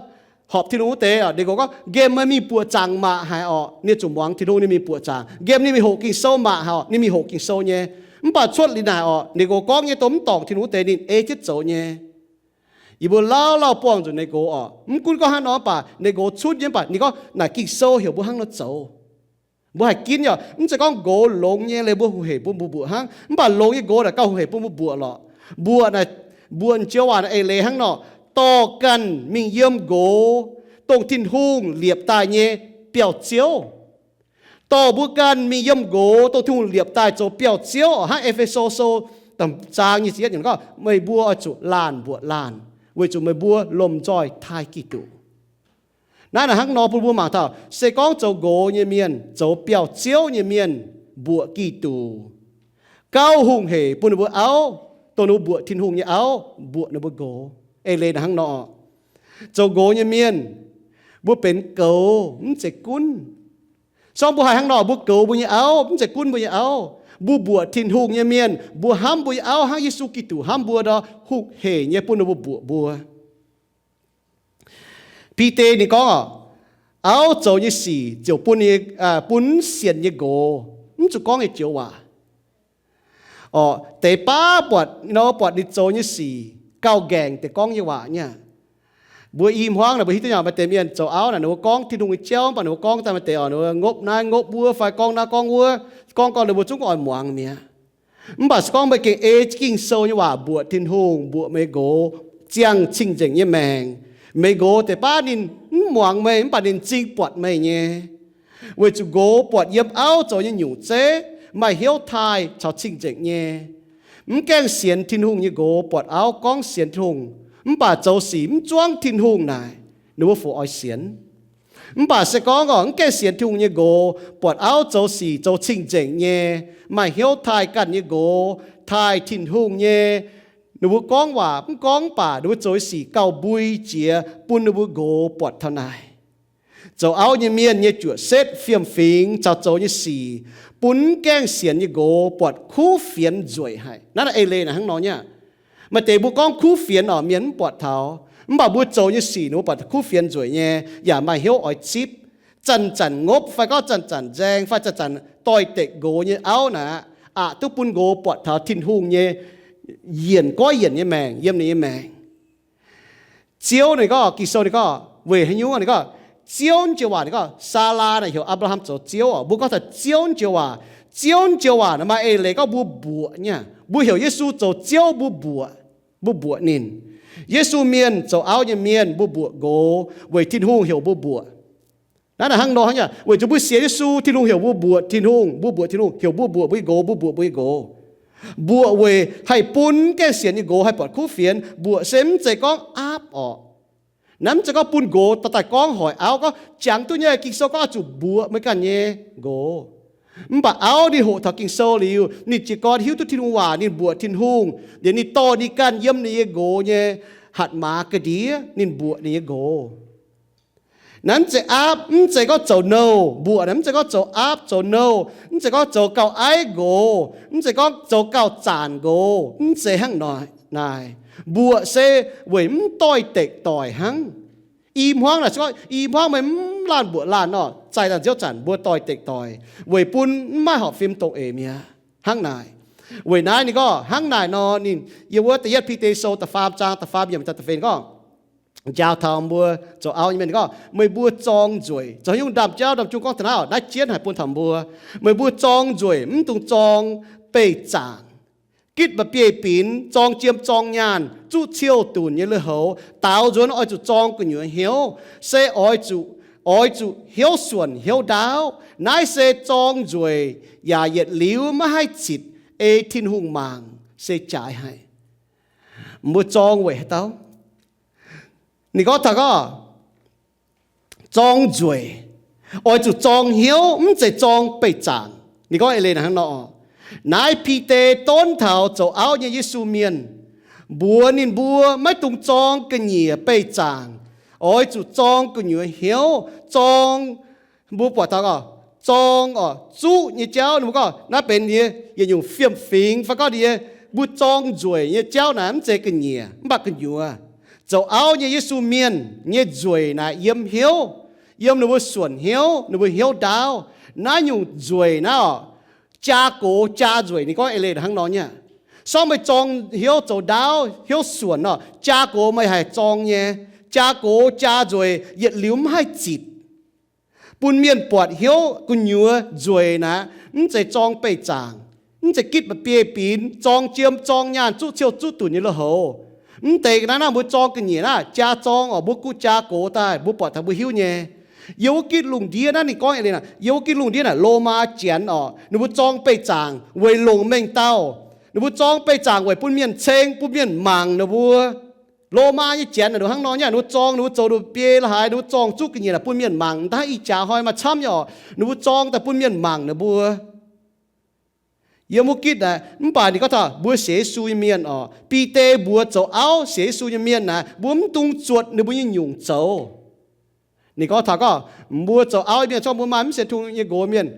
horpc Tin-Hungh wuov deix, ninh nqox gorngv, Nqemh meih mingh buoqc zaangc mangc haic oc. Ninh zuqc muangx Tin-Hungh, ninh mingh buoqc zaangc. Nqemh ninh mingh hoqc Ging-Sou mangc haic oc, ninh mingh hoqc Ging-Sou nyei. Mv baac cuotv liuz naaic oc, ninh nqox gorngv nyei dongh mv dorngc Tin-Hungh wuov deix ninh ei jienv zoux nyei. Yie mbuo lauh lauh buangh nzunc ninh nqox oc. Mv gunv gorngv hnangv nor, mv baac ninh nqox cunv nyei, mv baac ninh gorngv naaic Ging-Sou heuc mbuo hnangv nor zoux. Mbuo haih ginv nyei oc. Mv zeiz gorngv nqox longx nyei liuz mbuo hungh hec bun mbuo mbuoqc hnangv. Mv baac longx nyei nqox naaic gauh hungh hec bun mbuo mbuoqc lorqc. Mbuoqc naaic, mbuoqc joux waac naaic eix leiz hnangv nor, dorh ganh mingh yiem nqox, dongh Tin-Hungh liepc daaih nyei biauv-ziouv. Dorh mbuo ganh mingh yiem nqox, dongh Tin-Hungh liepc daaih zoux biauv-ziouv oc. Hnangv E^fe^so Sou zaang nyic ziepc yietv gorngv, Meih mbuo oix zuqc laanh mbuoqc laanh, weic zuqc meih mbuo lomh nzoih taaih Giduc. Naaiv naaic hnangv nor bun mbuo mangc taux, se gorngv zoux nqox nyei mienh, zoux biauv-ziouv nyei mienh mbuoqc Giduc, gauh hungh hec bun ninh mbuo auv, dongh ninh mbuo mbuoqc Tin-Hungh nyei auv, mbuoqc ninh mbuo nqox. Eix leiz naaic hnangv nor, zoux nqox nyei mienh, mbuo benx goux mv zeiz gunv. Se gorngv mbuo haih hnangv nor, mbuo goux mbuo nyei auv, mv zeiz gunv mbuo nyei auv. Mbuo mbuoqc Tin-Hungh nyei mienh, mbuo hnamv mbuo nyei auv hnangv Yesu Giduc hnamv mbuo nor, hungh hec nyei bun ninh mbuo mbuoqc mbuo. Bide ninh gorngv oc, auv zoux nyei sic ziouc bun, bun mv sienx nyei nqox mv zuqc gorngv nyei joux waac. Oc, deix baav buatc nor, buatc ninh zoux nyei sic gauh nqaengc deix gorngv nyei waac nyei aqv. Mbuo i hmuangv naaic mbuo hiuv duqv nyei, maaih deix mienh zoux auv naaic ninh mbuo gorngv Tin-Hungh nyei jauv, mv baac ninh mbuo gorngv daaih maaih deix oc, ninh mbuo ngopv naaiv ngopv wuov fai gorngv naaiv gorngv wuov, gorngv gorngv ninh mbuo zungv oix muangx mi'aqv. Mv baac se gorngv meih gengh ei Ging-Sou nyei waac mbuoqc Tin-Hungh, mbuoqc meih nqox, ziangh cing-nzengc nyei maengc, meih nqox deix baav ninh mv muangx meih, mv baac ninh m'zing buatc meih nyei. Weic zuqc nqox buatc yiem auv zoux nyei nyungc zeiv, maaih hnyouv taaih caux cing-nzengc nyei. Mv gaengh sienx Tin-Hungh nyei nqox buatc auv gorngv sienx Tin-Hungh, mv baac zoux sic mv zuangv Tin-Hungh naaic, ninh mbuo fungc oix sienx? Mv baac se gorngv oc, mv gaengh sienx Tin-Hungh nyei nqox buatc auv zoux sic zoux cing-nzengc nyei, maaih hnyouv taaih ganh nyei nqox, taaih Tin-Hungh nyei, ninh mbuo gorngv waac mv gorngv, mv baac ninh mbuo zoux nyei sic gauh mbui jiex bun ninh mbuo nqox buatc taux naaic. Zoux auv nyei mienh nyei juoqc setv fiem-fingx caux zoux nyei sic bun mv gaengh sienx nyei nqox buatc kuv fienx nzueic haic. Naaiv naaic eix leiz naaic hnangv nor nyei aqv. Maaih deix mbuo gorngv kuv fienx oc, mienh mv buatc taux, mv baac mbuo zoux nyei sic ninh mbuo buatc kuv fienx nzueic nyei, yaac maaih hnyouv oix zipv. Zanc-zanc ngopv fai gorngv zanc-zanc nzaeng fai zanc-zanc doix-dekc nqox nyei auv naaic aqv, aqc duqv bun nqox buatc taux Tin-Hungh nyei yienc goiv yienc nyei maengc yiem ninh nyei maengc. Ziouv ninh gorngv, Ging-Sou ninh gorngv weic haaix nyungc ninh gorngv, Ziouv joux waac ninh gorngv, Saalaa naaic heuc Apc^laa^ham zoux Ziouv oc. Mbuo gorngv taux Ziouv joux waac, Ziouv joux waac naaic maaih eix leiz gorngv mbuo mbuoqc nyei. Mbuo heuc Yesu zoux Ziouv mbuo mbuoqc, mbuo mbuoqc ninh. Yesu mienh zoux auv nyei mienh mbuo mbuoqc nqox weic Tin-Hungh heuc mbuo mbuoqc. Naaiv naaic hnangv nor hnangv nyei, weic zuqc mbuo sienx Yesu, Tin-Hungh heuc mbuo mbuoqc Tin-Hungh, mbuo mbuoqc Tin-Hungh, heuc mbuo mbuoqc mbuo nyei nqox, mbuo mbuoqc mbuo nyei nqox. Mbuoqc weic haih bun gaengh sienx nyei nqox haih buatc kuv fienx. Mbuoqc se mv zeiz gorngv aapv orqc. Naaiv mv zeiz gorngv bun nqox daaih daaih gorngv hoic auv gorngv, Jangx duqv nyei, Ging-Sou gorngv oix zuqc mbuoqc meih ganh nyei nqox. Mv baac auv ninh hoqc taux Ging-Sou liuz, ninh jiez gorn hiuv duqv Tin-Hungh waac, ninh mbuoqc Tin-Hungh, liuz ninh dorh ninh ganh yiem ninh nyei nqox nyei hatc maaz ga'ndiev ninh mbuoqc ninh nyei nqox. Naaiv mv zeiz aapv, mv zeiz gorngv zoux nouh. Mbuoqc naaiv mv zeiz gorngv zoux aapv zoux nouh, mv zeiz gorngv zoux gauh aiv nqox, mv zeiz gorngv zoux gauh zanc nqox, mv zeiz hnangv naaic. Mbuoqc se weic mv doix-dekc doic hnangv. I hmuangv naaic se gorngv i hmuangv meih mv laanh mbuoqc laanh nor, zaih daaih nziouv zanc mbuo doix-dekc doic weic bun mv maaih horpc fim dongh eix mi'aqv. Hnangv naaic. Weic naaiv ninh gorngv hnangv naaic nor, ninh yiem wuov da'yietv Bide Sou da'faam zaang da'faam yiemc da'feix gorngv, njaaux taux mbuo zoux auv nyei mienh gorngv, meih mbuo zorng nzueic. Zoux haaix nyungc ndaamv-jauv ndaamv-jung gorngv taux naaiv, naaiv jienv haic bun taux mbuo. Meih mbuo zorng nzueic, mv dungx zorng beih zaangc, gitv mba'biei binx, zorng jiem zorng nyaanh, zuqv ciouv dunc nyei lui-houx. Daaux nzuonx oix zuqc zorng gu'nyuoz hnyouv, se oix zuqc, oix zuqc hnyouv suonc hnyouv ndaauv. Naaiv se zorng nzueic yaac yietc liuz maiv haih zitc, ei Tin-Hungh mangc se jaaix haic. Mbuo zorng weic haaix dauh? Ninh gorngv taux gorngv, zorng nzueic, oix zuqc zorng hnyouv, mv zeiz zorng beih zaangc. Ninh gorngv eix leiz hnangv nor. Naaiv Bide donv taux zoux auv nyei Yesu mienh, mbuox ninh mbuo maiv dungx zorng ga'nyiec beih zaangc, oix zuqc zorng gu'nyuoz hnyouv, zorng, mbuo buatc taux gorngv, zorng oc, zuqv nyei jauv. Ninh mbuo gorngv naaiv benx yietc nyungc fiem-fingx fai gorngv ninh nyei, mbuo zorng nzueic nyei jauv naaic mv zeiz ga'nyiec mv baac gu'nyuoz. Zoux auv nyei Yesu mienh nyei nzueic naaic yiem hnyouv, yiem ninh mbuo suonc hnyouv, ninh mbuo hnyouv ndaauv. Naaiv nyungc nzueic naaiv oc, jaa gox jaa nzueic. Ninh gorngv eix leiz hnangv nor nyei aqv. Sorng meih zorng hnyouv zoux ndaauv, hnyouv suonc nor, jaa gox meih haih zorng nyei. Jaa gox jaa nzueic yietc liuz mv haih zitc. Bun mienh buatc hnyouv gu'nyuoz nzueic naaic, mv zeiz zorng beih zaangc, mv zeiz gitv mba'biei binx, zorng jiem zorng nyaanh, zuqv ciouv zuqv dunc nyei lui-houx. Mv deix naaiv naaiv mbuo zorng ga'nyiec naaiv, jaa zorng oc, mbuo guv jaa gox daaih, mbuo buatc taux mbuo hiuv nyei. Yiem wuov gitv lungh ndiev naaiv ninh gorngv eix leiz naaic, yiem wuov gitv lungh ndiev naaic, Lomaa Janx oc, ninh mbuo zorng beih zaangc weic longc mengh dauh. Ninh mbuo zorng beih zaangc weic bun mienh ceng, bun mienh mangc ninh mbuo. Lomaa nyei janx naaic ninh hnangv nor nyei aqv, ninh mbuo zorng, ninh mbuo zoux ninh mbuo biei la'haaix, ninh mbuo zorng zuqv ga'nyiec naaic bun mienh mangc, mv daaih ih jaax hnoi maaih camv nyei oc, ninh mbuo zorng daaih bun mienh mangc ninh mbuo. Yiem wuov gitv naaic, mv baac ninh gorngv taux mbuo sienx Yesu nyei mienh oc, Bide mbuox zoux auv sienx Yesu nyei mienh naaic, mbuo mv dungx zuotc ninh mbuo nyei nyungc zoux. Ninh gorngv taux gorngv, mbuo zoux auv nyei mienh, zorqv mbuo maaih mv sienx Tin-Hungh nyei nqox mienh,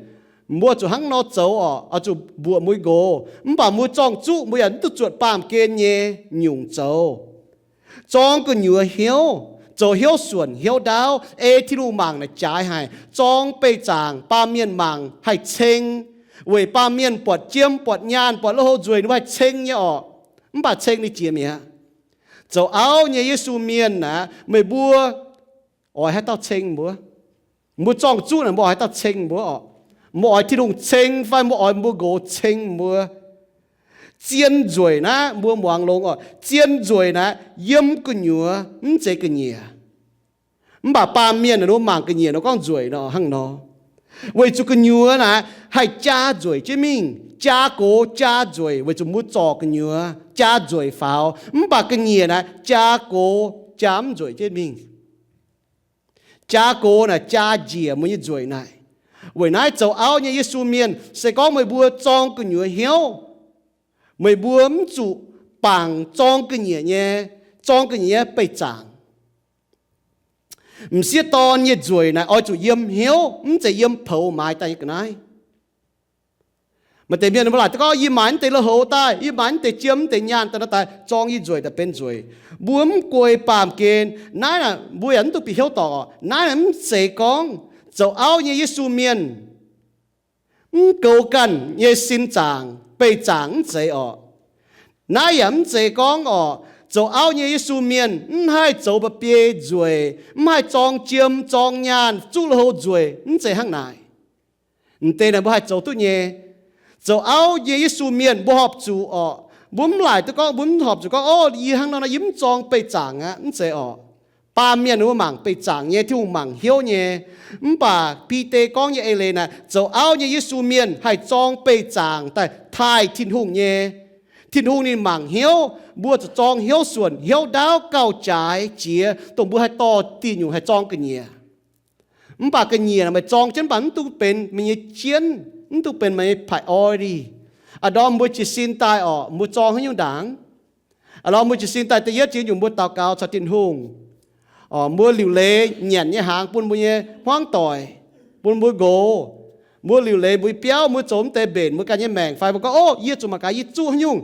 mbuo zuqc hnangv nor zoux oc, oix zuqc mbuoqc mbuo nyei nqox. Mv baac mbuo zorng zuqv, mbuo yaac mv duqv zuotc baamh gen nyei nyungc zoux. Zorng gu'nyuoz hnyouv, zoux hnyouv suonc hnyouv ndaauv, ei Tin-Hungh mangc naaic jaaix haic. Zorng beih zaangc, baamh mienh mangc haih ceng, weic baamh mienh buatc jiem, buatc nyaanh, buatc lui-houx nzueic, ninh mbuo haih ceng nyei orqc. Mv baac ceng ninh jiex mi'aqv. Zoux auv nyei Yesu mienh aac, meih mbuo oix haaix dauh ceng mbuo? Mbuo zorng zuqv naaic, mbuo oix haaix dauh ceng mbuo orqc? Mbuo oix Tin-Hungh ceng fai mbuo oix mbuo nqox ceng mbuo? Zien nzueic naaiv mbuo muangx longx orqc. Zien nzueic naaiv yiem gu'nyuoz, mv zeiz ga'nyiec. Mv baac baamh mienh naaic, ninh mbuo mangc ga'nyiec nor gorngv nzueic nor hnangv nor. Weic zuqc gu'nyuoz naaic haih jaa nzueic jienv mingh, jaa gox jaa nzueic, weic zuqc mbuo zorc gu'nyuoz jaa nzueic faaux. Mv baac ga'nyiec naaic jaa gox jaa mv nzueic jienv mingh. Jaa gox naaic jaa njiec mbuo nyei nzueic naaic. Weic naaiv zoux auv nyei Yesu mienh, se gorngv meih mbuo zorng gu'nyuoz hnyouv, meih mbuo mv zuqc bangc zorng ga'nyiec nyei, zorng ga'nyiec nyei beih zaangc. M'sieqv dorn nyei nzueic naaic oix zuqc yiem hnyouv, mv zeiz yiem poux maaiz daaih nyei ga'naaiv. Maaih deix mienh mbuo laaic gorngv, yie maaiz mv deix lui-houx daaih, yie maaiz mv deix jiem, mv deix nyaanh daaih nor daaih, zorng yie nzueic daaih benx nzueic. Mbuo mv guei baamh gen. Naaiv naaic mbuo yaac mv duqv bieqc hnyouv dorngc. Naaiv naaic mv zeiz gorngv zoux auv nyei Yesu mienh mv goux ganh nyei sin zaangc, beih zaangc mv zeiz orqc. Naaiv yaac mv zeiz gorngv orqc, zoux auv nyei Yesu mienh mv haih zoux mba'biei nzueic, mv haih zorng jiem, zorng nyaanh, zuqv lui-houx nzueic, mv zeiz hnangv naaic. M'deix naaic mbuo haih zoux duqv nyei. Zoux auv nyei Yesu mienh mbuo horpc zuqc orqc, mbuo mv laaic duqv gorngv, mbuo mv horpc zuqc gorngv, o, yie hnangv nor nor yie mv zorng beih zaangc aqv, mv zeiz orqc. Baamh mienh mbuo mangc beih zaangc nyei, Tin-Hungh mangc hnyouv nyei. Mv baac Bide gorngv nyei eix leiz naaic, zoux auv nyei Yesu mienh haih zorng beih zaangc daaih taaih Tin-Hungh nyei. Tin-Hungh ninh mangc hnyouv, mbuo zuqc zorng hnyouv suonc, hnyouv ndaauv, gauh jaaix jiex, dongh mbuo haih dorh diuh nyungc haih zorng ga'nyiec. Mv baac ga'nyiec meih zorng jienv mv baac mv dungx benx meih nyei jienv, mv dungx benx meih nyei priority. A'ndorm mbuo jiez sin daaih orqc, mbuo zorng haaix nyungc ndaangc? A'ndorm mbuo jiez sin daaih da'yietv jiex nyungc mbuo daux gaux caux Tin-Hungh. Mbuo liuc leiz nyanc nyei hnaangx bun mbuo nyei hmuangv doic, bun mbuo nqox. Mbuo liuc leiz mbuo nyei biauv, mbuo zoux mv deix mbenc mbuo ganh nyei maengc fai mbuo gorngv, o, yie zuqc mangc gaax yie zuqv haaix nyungc,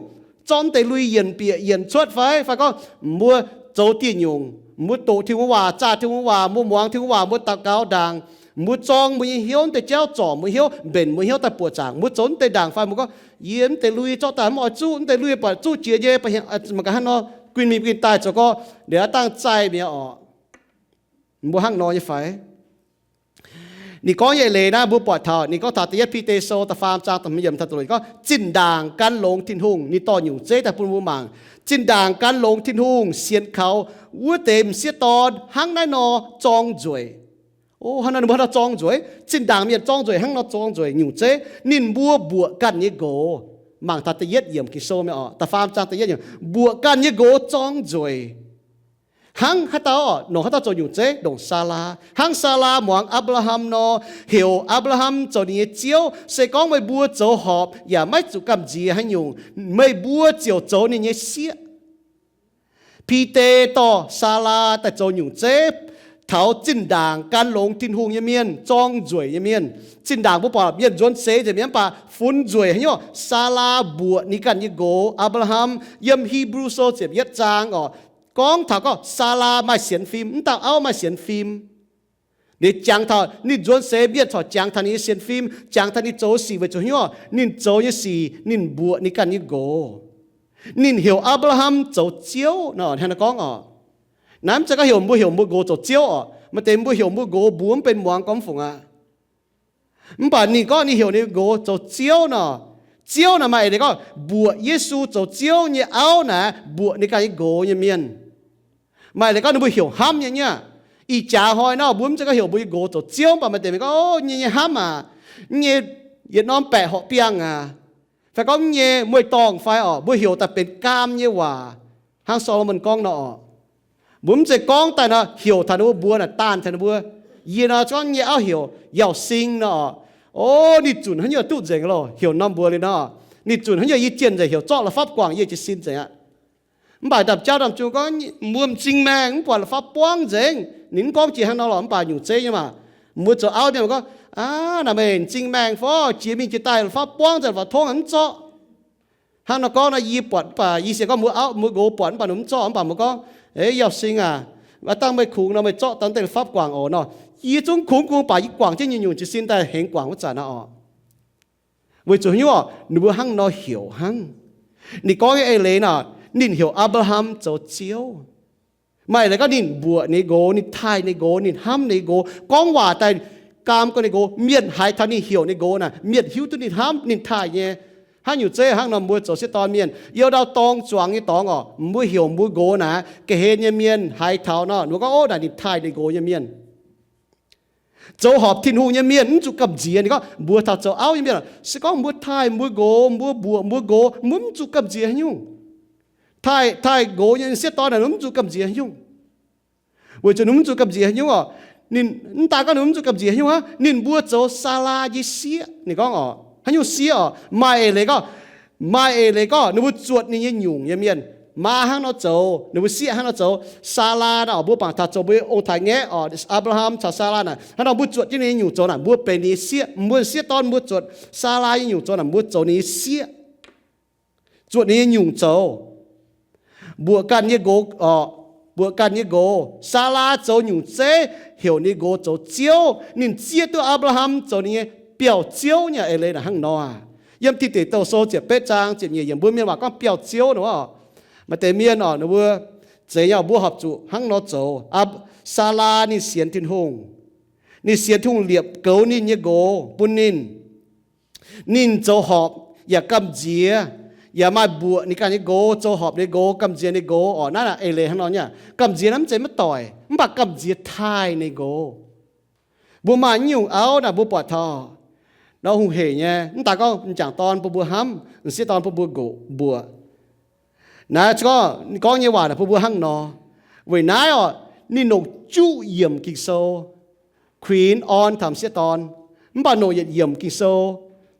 zorqv mv deix lui yienc bieqc yienc cuotv fai, fai gorngv mbuo zoux diuh nyungc, mbuo doqc Tin-Hungh waac, zaah Tin-Hungh waac, mbuo muangx Tin-Hungh waac, mbuo daux gaux ndaangc, mbuo zorng mbuo nyei hnyouv, mv deix jauv zorc mbuo hnyouv, mbenc mbuo hnyouv daaih buoqc zaangc, mbuo zoux mv deix ndaangc fai mbuo gorngv, yie mv deix lui zorqv daaih mv oix zuqv, mv deix lui buatc zuqv jiex nyei, mangc gaax hnangv nor guinh mingh guinh daaih zoux gorngv liuz aav dangh zaih mi'aqv orqc. Mbuo hnangv nor nyei fai? Ninh gorngv nyei eix leiz naaiv mbuo buatc taux, ninh gorngv taux da'yietv Bide Sou da'faam zaang da'hmz yiemc taux da'luoqc, ninh gorngv zinh ndaangc gan longx Tin-Hungh. Ninh dorh nyungc zeiv daaih bun mbuo mangc. Zinh ndaangc gan longx Tin-Hungh sienx kaux wuov deix m'sieqv dorn hnangv naaiv nor zorng nzueic. O, hnangv nor ninh mbuo hnangv nor zorng nzueic. Zinh ndaangc mienh zorng nzueic hnangv nor zorng nzueic nyungc zeiv. Ninh mbuo mbuoqc ganh nyei nqox. Mangc taux da'yietv yiemc Ging-Sou mi'aqv orqc, da'faam zaang da'yietv yiemc, mbuoqc ganh nyei nqox zorng nzueic. Hnangv haaix dauh, nongc haaix dauh zoux nyungc zeiv? Ndongc Saalaa. Hnangv Saalaa muangx Apc^laa^ham nor, heuc Apc^laa^ham zoux ninh nyei ziouv. Se gorngv meih mbuo zoux horpc yaac maiv zuqc gamh nziex haaix nyungc, meih mbuo ziouc zoux ninh nyei sieqv. Bide dorh Saalaa daaih zoux nyungc zeiv taux zinh ndaangc gan longx Tin-Hungh nyei mienh, zorng nzueic nyei mienh. Zinh ndaangc mbuo buatc mienh nzuonx seix nzengc mi'aqv, mv baac funx nzueic haaix nyungc? Saalaa mbuoqc ninh ganh nyei nqox Apc^laa^ham. Yiem Hipv^lu Sou ziepc yietv zaang orqc, gorngv taux gorngv Saalaa maaih sienx fim, mv dauh auv maaih sienx fim. Ninh jangx taux ninh nzuonx seix, mienh corc jangx taux ninh nyei sienx fim, jangx taux ninh zoux sic weic zuqc haaix nyungc? Ninh zoux nyei sic ninh mbuoqc ninh ganh nyei nqox. Ninh heuc Apc^laa^ham zoux ziouv nor, hnangv naaiv gorngv orqc. Naaiv mv zeiz gorngv heuc mbuo, heuc mbuo nqox zoux ziouv orqc. Maaih deix mbuo heuc mbuo nqox mbuox mv benx muangx gorngv fungc aqv. Mv baac ninh gorngv ninh heuc ninh nqox zoux ziouv nor, ziouv naaic maaih eix leiz gorngv mbuoqc Yesu zoux ziouv nyei auv naaic mbuoqc ninh ganh nyei nqox nyei mienh. Maaih eix leiz gorngv ninh mbuo heuc hnamv nyei nyei aqv. Ih jaax hnoi nor mbuo mv zeiz gorngv heuc mbuo nyei nqox zoux ziouv, mv baac maaih deix gorngv, o, nyei nyei hnamv aac, nyei yietc norm baeqc horqc biangh aac, fai gorngv nyei mueiz-dorngh fai orqc, mbuo heuc daaih benx gaam nyei waac, hnangv Saa^lo^morn gorngv nor orqc. Mbuo mv zeiz gorngv daaih nor heuc taux ninh mbuo mbuox naaic daanh taux ninh mbuo. Yie nor gorngv nyei auv heuc Yaauh Sing nor orqc. O, ninh zunc haaix nyungc duqv nzengc loh, heuc norm mbuox liuz nor, ninh zunc haaix nyungc yie jienh nzengc, heuc zorqv la'fapv guangc yie jiez sin nzengc aqv. Mv baac ndaamv-jauv ndaamv-jung gorngv mbuo m'zing maengh mv buatc la'fapv buangv nzengc. Ninh mv gorngv jiex hnangv nor lorqc, mv baac nyungc zeiv nyei maah. Mbuo zoux auv nyei mbuo gorngv, aav, naaic meih m'zing maengh fai jiex mingh jiex daaih la'fapv buangv nzengc, la'fapv tongv mv zorqv. Hnangv nor gorngv nor yie buatc, mv baac yie sienx gorngv mbuo auv mbuo nqox buatc mv baac ninh mv zorqv, mv baac mbuo gorngv, eix, Yaauh Sing aac, aav dangh meih kungx nor meih zorqv dangh deix la'fapv guangc oc nor. Yie zungv kungx kungx baac yie guangc jienv nyungc-nyungc jiez sin daaih hengx guangc wuov zanc aqv orqc. Weic zuqc haaix nyungc orqc? Ninh mbuo hnangv nor heuc hnangv. Ninh gorngv nyei eix leiz nor, ninh heuc Apc^laa^ham zoux ziouv. Maaih leiz gorngv ninh mbuoqc ninh nqox, ninh taaih ninh nqox, ninh hnamv ninh nqox, gorngv waac daaih gaam gorngv ninh nqox. Mienh haiz taux ninh heuc ninh nqox naaic, mienh hiuv duqv ninh hnamv ninh taaih nyei. Hnangv nyungc zeiv hnangv nor mbuo zoux sieqv dorn mienh, youh ndau dorng zuangx nyei dorngx orqc, mbuo heuc mbuo nqox naaic, ga'hlen nyei mienh haiz taux nor, ninh mbuo gorngv, o, naaic ninh taaih ninh nqox nyei mienh. Zoux horpc Tin-Hungh nyei mienh mv zuqc gamh nziex. Ninh gorngv mbuox taux zoux auv nyei mienh, se gorngv mbuo taaih mbuo nqox, mbuo mbuoqc mbuo nqox, mbuo mv zuqc gamh nziex haaix nyungc. Taaih, taaih nqox nyei sieqv dorn naaic mv zuqc gamh nziex haaix nyungc. Weic zuqc ninh mv zuqc gamh nziex haaix nyungc orqc. Ninh mv daan gorngv ninh mv zuqc gamh nziex haaix nyungc aqv, ninh mbuo zoux Saalaa nyei sieqv. Ninh gorngv orqc, haaix nyungc sieqv orqc? Maaih eix leiz gorngv, maaih eix leiz gorngv ninh mbuo zuotc ninh nyei nyungc nyei mienh. Maa hnangv nor zoux, ninh mbuo sieqv hnangv nor zoux. Saalaa naaic orqc, mbuo bangc taux zoux mbuo ong-taaix-ngaeqv orqc, Apc^laa^ham caux Saalaa naaic, hnangv nor mbuo zuotc jienv ninh nyei nyungc zoux naaic, mbuo benx ninh nyei sieqv. Mbuo sieqv dorn mbuo zuotc Saalaa nyei nyungc zoux naaic, mbuo zoux ninh nyei sieqv. Zuotc ninh nyei nyungc zoux. Mbuoqc ganh nyei nqox orqc, mbuoqc ganh nyei nqox. Saalaa zoux nyungc zeiv, heuc ninh nqox zoux ziouv. Ninh zieqv duqv Apc^laa^ham zoux ninh nyei biauv-ziouv nyei eix leiz naaic hnangv nor aac. Yiem Tin Deic Douh Sou ziepc betv zaang ziepc nyeic yiemc, mbuo mienh waac gorngv biauv-ziouv nor. Maaih deix mienh oc, ninh mbuo zeiz nyei, mbuo horpc zuqc hnangv nor zoux. Aa, Saalaa ninh sienx Tin-Hungh. Ninh sienx Tin-Hungh liepc goux ninh nyei nqox bun ninh. Ninh zoux horpc yaac gamh nziex, yaac maaih mbuoqc ninh ganh nyei nqox, zoux horpc ninh nqox, gamh nziex ninh nqox oc. Naaiv eix leiz hnangv nor nyei. Gamh nziex naaiv mv zeiz maiv doic, mv baac gamh nziex taaih ninh nqox. Mbuo maaih nyungc auv naaic mbuo buatc taux nor hungh heic nyei, mv daaih gorngv m'jangc dorn bun mbuo hnamv, m'sieqv dorn bun mbuo nqox mbuoqc. Naaiv gorngv, gorngv nyei waac naaic bun mbuo hnangv nor. Weic naaiv oc, ninh longc juqv yiemc Ging-Sou, kuinx orn taux m'sieqv dorn, mv baac longc yietc yiemc Ging-Sou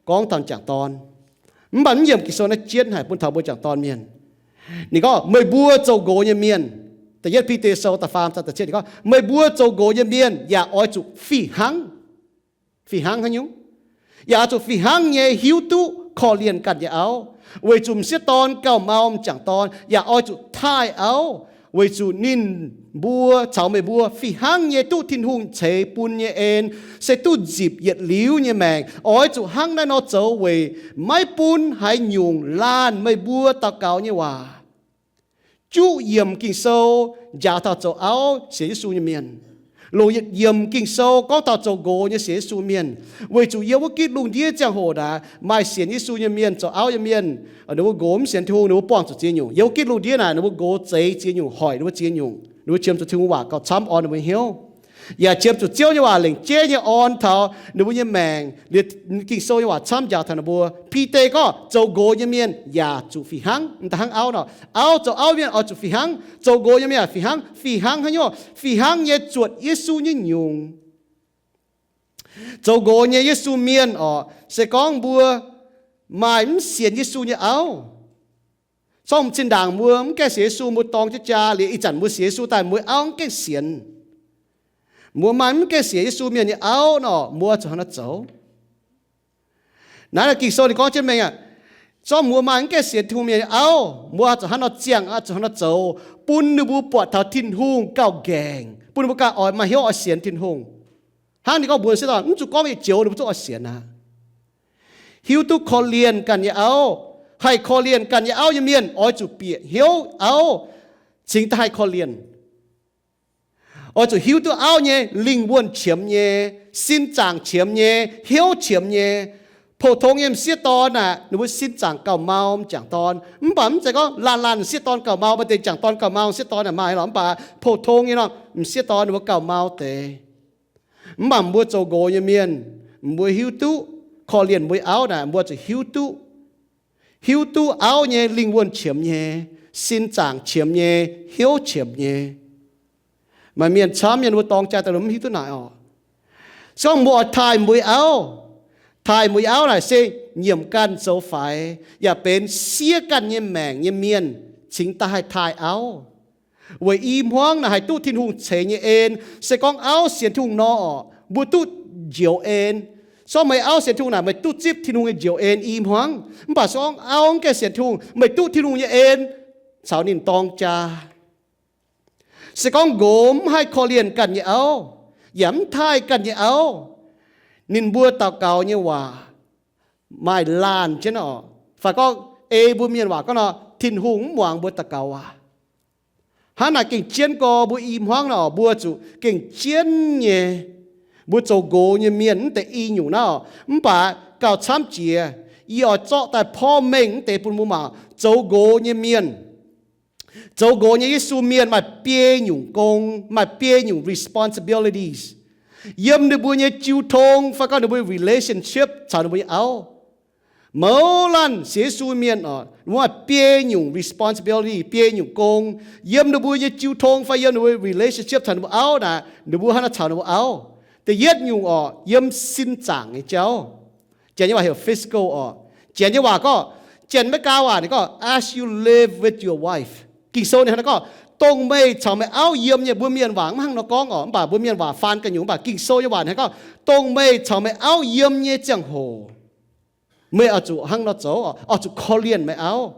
gorngv taux m'jangc dorn. Mv baac mv yiemc Ging-Sou naaiv jienv haic bun taux mbuo m'jangc dorn mienh. Ninh gorngv, meih mbuo zoux nqox nyei mienh, da'yietv Bide Sou da'faam zaang da'cietv ninh gorngv, meih mbuo zoux nqox nyei mienh yaac oix zuqc fih hnangv. Fih hnangv haaix nyungc? Yaac oix zuqc fih hnangv nyei hiuv duqv korv-lienh ganh nyei auv, weic zuqc m'sieqv dorn gauh mau m'jangc dorn, yaac oix zuqc taaih auv, weic zuqc ninh mbuo caux meih mbuo fih hnangv nyei duqv Tin-Hungh ceix bun nyei en, se duqv nzipc yietc liuz nyei maengc. Oix zuqc hnangv naaiv nor zoux weic maiv bun haaix nyungc laanh meih mbuo daux gaux nyei waac. Juqv yiemc Ging-Sou njaaux taux zoux auv sienx Yesu nyei mienh. Longc yietc yiemc Ging-Sou gorngv taux zoux nqox nyei sienx Yesu mienh. Weic zuqc yiem wuov gitv lungh ndiev ziangh hoc naaic, maaih sienx Yesu nyei mienh, zoux auv nyei mienh, ninh mbuo nqox mv sienx Tin-Hungh, ninh mbuo buangh zuqc ziex nyungc. Yiem wuov gitv lungh ndiev naaic, ninh mbuo nqox zeix ziex nyungc, hoic ninh mbuo ziex nyungc. Ninh mbuo qiemx zuqc Tin-Hungh waac gauh camv orn ninh mbuo hnyouv, yaac qiemx zuqc Ziouv nyei waac lengc jeiv nyei orn taux ninh mbuo nyei maengc. Liuz Ging-Sou nyei waac camv njaaux taux ninh mbuo. Bide gorngv zoux nqox nyei mienh yaac zuqc fih hnangv. M'daaih hnangv auv nor, auv zoux auv mienh oix zuqc fih hnangv, zoux nqox nyei mienh yaac fih hnangv. Fih hnangv haaix nyungc? Fih hnangv nyei zuotc Yesu nyei nyungc. Zoux nqox nyei Yesu mienh oc, se gorngv mbuo maaih mv sienx Yesu nyei auv. Zorqv zinh ndaangc mbuo mv gaengh sienx Yesu, mbuo dorng jienv jaa liuz, ih zanc mbuo sienx Yesu daaih, mbuo auv mv gaengh sienx. Mbuo maaih mv gaengh sienx Yesu mienh nyei auv nor, mbuo zuqc hnangv nor zoux. Naaiv Ging-Sou ninh gorngv jienv mengh aqv. Zorqv mbuo maaih mv gaengh sienx Tin-Hungh mienh nyei auv, mbuo zuqc hnangv nor ziangh, zuqc hnangv nor zoux, bun ninh mbuo buatc taux Tin-Hungh gauh nqaengc, bun ninh mbuo gauh oix maaih hnyouv oix sienx Tin-Hungh. Hnangv ninh gorngv mbuox m'sieqv dorn, mv zuqc gorngv yietc joux ninh mbuo zungv oix sienx aqv. Hiuv duqv korv-lienh ganh nyei auv. Haih korv-lienh ganh nyei auv nyei mienh oix zuqc bieqc hnyouv auv cingx daaih haih korv-lienh. Oix zuqc hiuv duqv auv nyei lingh wuonh qiemx nyei, sin zaangc qiemx nyei, hnyouv qiemx nyei. Pou-tong nyei m'sieqv dorn aeqv, ninh mbuo sin zaangc gauh mau m'jangc dorn. Mv baac mv zeiz gorngv laanh laanh m'sieqv dorn gauh mau, maaih deix m'jangc dorn gauh mau m'sieqv dorn aeqv, maaih lorqc. Mv baac pou-tong nyei nor, m'sieqv dorn ninh mbuo gauh mau deix. Mv baac mbuo zoux nqox nyei mienh, mbuo hiuv duqv korv-lienh mbuo auv naaic, mbuo zuqc hiuv duqv, hiuv duqv auv nyei lingh wuonh qiemx nyei, sin zaangc qiemx nyei, hnyouv qiemx nyei. Maaih mienh camv mienh mbuo dorng jaa daaih mv hiuv duqv naaic oc. Se gorngv mbuo oix taaih mbuo auv, taaih mbuo auv naaic se nyiemc ganh zoux faix, yaac benx siev ganh nyei maengc nyei mienh cingx daaih haih taaih auv. Weic i hmuangv naaic haih duqv Tin-Hungh ceix nyei en. Se gorngv auv sienx Tin-Hungh nor, mbuo duqv njoux en. Se gorngv meih auv sienx Tin-Hungh naaic, meih duqv zipv Tin-Hungh nyei njoux en i hmuangv. Mv baac se gorngv auv mv gaengh sienx Tin-Hungh, meih duqv Tin-Hungh nyei en caux ninh dorng jaa. Se gorngv nqox mv haih korv-lienh ganh nyei auv, yaac mv taaih ganh nyei auv, ninh mbuo daux gaux nyei waac maaih laanh jienv oc. Fai gorngv ei mbuo mienh waac gorngv nor, Tin-Hungh mv muangx mbuo daux gaux waac. Hnangv naaic gengh jienv gorx mbuo i hmuangv nor, mbuo zuqc gengh jienv nyei. Mbuo zoux nqox nyei mienh mv deix i nyungc naaiv oc. Mv baac gauh camv jiex, yie oix zorqv daaih porv mengh mv deix bun mbuo mangc zoux nqox nyei mienh. Zoux nqox nyei Yesu mienh maaih biei nyungc gong, maaih biei nyungc responsibilities. Yiem ninh mbuo nyei jiu tong fai gorngv ninh mbuo relationship caux ninh mbuo nyei auv. Mouz laanh sienx Yesu mienh oc, ninh mbuo maaih biei nyungc responsibility, biei nyungc gong. Yiem ninh mbuo nyei jiu tong fai yiem ninh mbuo relationship caux ninh mbuo auv naaic, ninh mbuo hnangv naaiv caux ninh mbuo auv. Da'yietv nyungc oc, yiem sin zaangc nyei jauv. Janx nyei waac heuc physical oc. Janx nyei waac gorngv, Janx-Meigaa waac ninh gorngv, as you live with your wife. Ging-Sou ninh hnangv naaiv gorngv, dongh meih caux meih auv yiem nyei. Mbuo mienh waac mv hnangv nor gorngv oc, mv baac mbuo mienh waac faan ganh nyungc, mv baac Ging-Sou nyei waac ninh hnangv gorngv, dongh meih caux meih auv yiem nyei ziangh hoc, meih oix zuqc hnangv nor zoux, oix zuqc korv-lienh meih auv.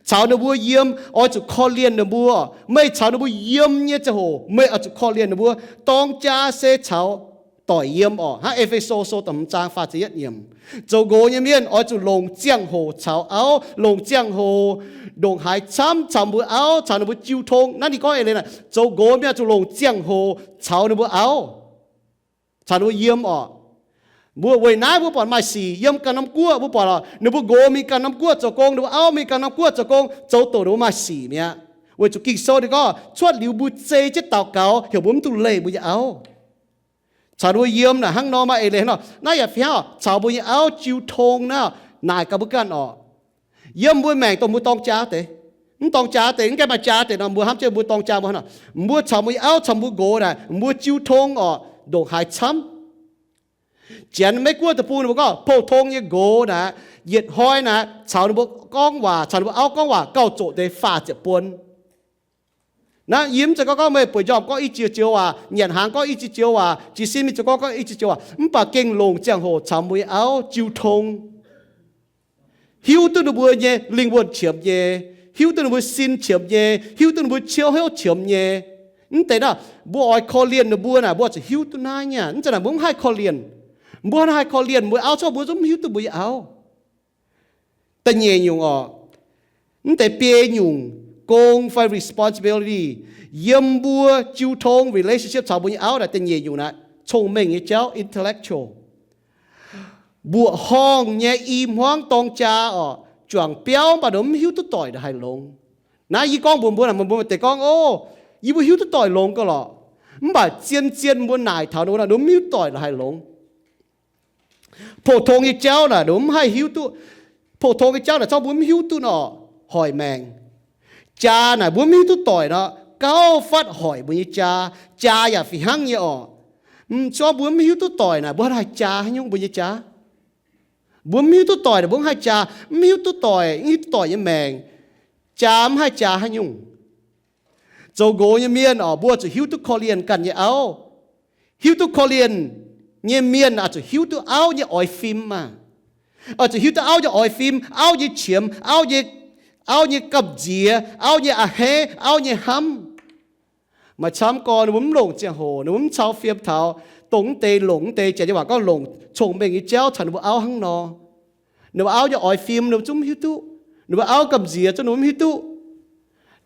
Caux ninh mbuo yiem oix zuqc korv-lienh ninh mbuo. Meih caux ninh mbuo yiem nyei ziangh hoc meih oix zuqc korv-lienh ninh mbuo. Dorng jaa se caux doic yiem orqc. Hnangv E^fe^so Sou da'hmz zaang faah ziepc yietv yiemc, zoux nqox nyei mienh oix zuqc longc ziangh hoc caux auv, longc ziangh hoc ndongc haaix camv caux mbuo auv, caux ninh mbuo jiu tong. Naaiv ninh gorngv eix leiz naaic, zoux nqox mienh zuqc longc ziangh hoc caux ninh mbuo auv, caux ninh mbuo yiem orqc. Mbuo weic naaiv mbuo buatc maaih sic yiem ganh norm guoqv, mbuo buatc orqc, ninh mbuo nqox mingh ganh norm guoqv zoux gong, ninh mbuo auv mingh ganh norm guoqv zoux gong, zoux doqc ninh mbuo maaih sic mi'aqv. Weic zuqc Ging-Sou ninh gorngv cuotv liuz mbuo zei jienv daux gaux heuc mbuo mv dungx leih mbuo nyei auv, caux ninh mbuo yiem naaic hnangv nor. Maaih eix leiz hnangv nor. Naaiv yaac fih hnangv orqc, caux mbuo nyei auv jiu tong naaiv, naaic gaax mbuo ganh orqc, yiem mbuo maengc dongh mbuo dorng jaa deix, mv dorng jaa deix, mv gaengh maaih jaa deix nor, mbuo hnamv jienv mbuo dorng jaa mbuo hnangv nor, mbuo caux mbuo nyei auv caux mbuo nqox naaic, mbuo jiu tong orqc, ndongc haaix camv. Janx Meiv Guoqv deic-bung ninh mbuo gorngv pou-tong nyei nqox naaic, yietc hnoi naaic caux ninh mbuo gorngv waac, caux ninh mbuo auv gorngv waac gauh zoqc deix faah ziepc buon. Naaiv yie mv zeiz gorngv gorngv meih bueix njormh gorngv i jiex joux waac, nyanc hnaangx gorngv i jiex joux waac, jiez sin mingh zoux gong gorngv i jiex joux waac, mv baac gengh longc ziangh hoc caux mbuo nyei auv jiu tong, hiuv duqv ninh mbuo nyei lingh wuonh qiemx nyei, hiuv duqv ninh mbuo sin qiemx nyei, hiuv duqv ninh mbuo ciouv hnyouv qiemx nyei. Mv deix naaiv mbuo oix korv-lienh ninh mbuo naaic, mbuo zuqc hiuv duqv naaiv nyei. Mv zeiz naaic mbuo mv haih korv-lienh. Mbuo haih korv-lienh mbuo auv, corc mbuo zungv mv hiuv duqv mbuo nyei auv. Da'nyeic nyungc orqc, mv deix biei nyungc gong fai responsibility yiem mbuo jiu tong relationship caux mbuo nyei auv naaic, da'nyeic nyungc naaic, cong-mengh nyei jauv, intellectual. Mbuoqc horngh nyei i hmuangv dorng jaa orqc, juangc biauv mv baac ninh mv hiuv duqv doic ndongc haaix longx. Naaiv yie gorngv mbuox mbuo naaic, mbuo maaih deix gorngv, o, yie mbuo hiuv duqv doic longx gauh lorqc. Mv baac zien-zien mbuo naaic taux ninh mbuo naaic, ninh mv hiuv doic ndongc haaix longx. Pou-tong nyei jauv naaic, ninh mv haih hiuv duqv. Pou-tong nyei jauv naaic, corc mbuo mv hiuv duqv nor, hoic maengc. Jaa naaic mbuo mv hiuv duqv doic nor, gauh fatv hoic mbuo nyei jaa. Jaa yaac fih hnangv nyei orqc. Mv, corc mbuo mv hiuv duqv doic naaic, mbuo haih jaa haaix nyungc mbuo nyei jaa? Mbuo mv hiuv duqv doic naaic, mbuo mv haih jaa. Mv hiuv duqv doic, mv hiuv duqv doic nyei maengc, jaa mv haih jaa haaix nyungc? Zoux nqox nyei mienh orqc, mbuo zuqc hiuv duqv korv-lienh ganh nyei auv. Hiuv duqv korv-lienh nyei mienh oix zuqc hiuv duqv auv nyei oix fim maah. Oix zuqc hiuv duqv auv nyei oix fim, auv nyei qiemx, auv nyei, auv nyei gamh nziex, auv nyei a'hneiv, auv nyei hnamv. Maaih camv gorn ninh mbuo mv longc ziangh hoc, ninh mbuo mv cau fiem taux dongh mv deix, longc mv deix, janx nyei waac gorngv longc cong-mengh nyei jauv caux ninh mbuo auv hnangv nor. Ninh mbuo auv nyei oix fim ninh mbuo zungv mv hiuv duqv. Ninh mbuo auv gamh nziex zungv ninh mbuo mv hiuv duqv.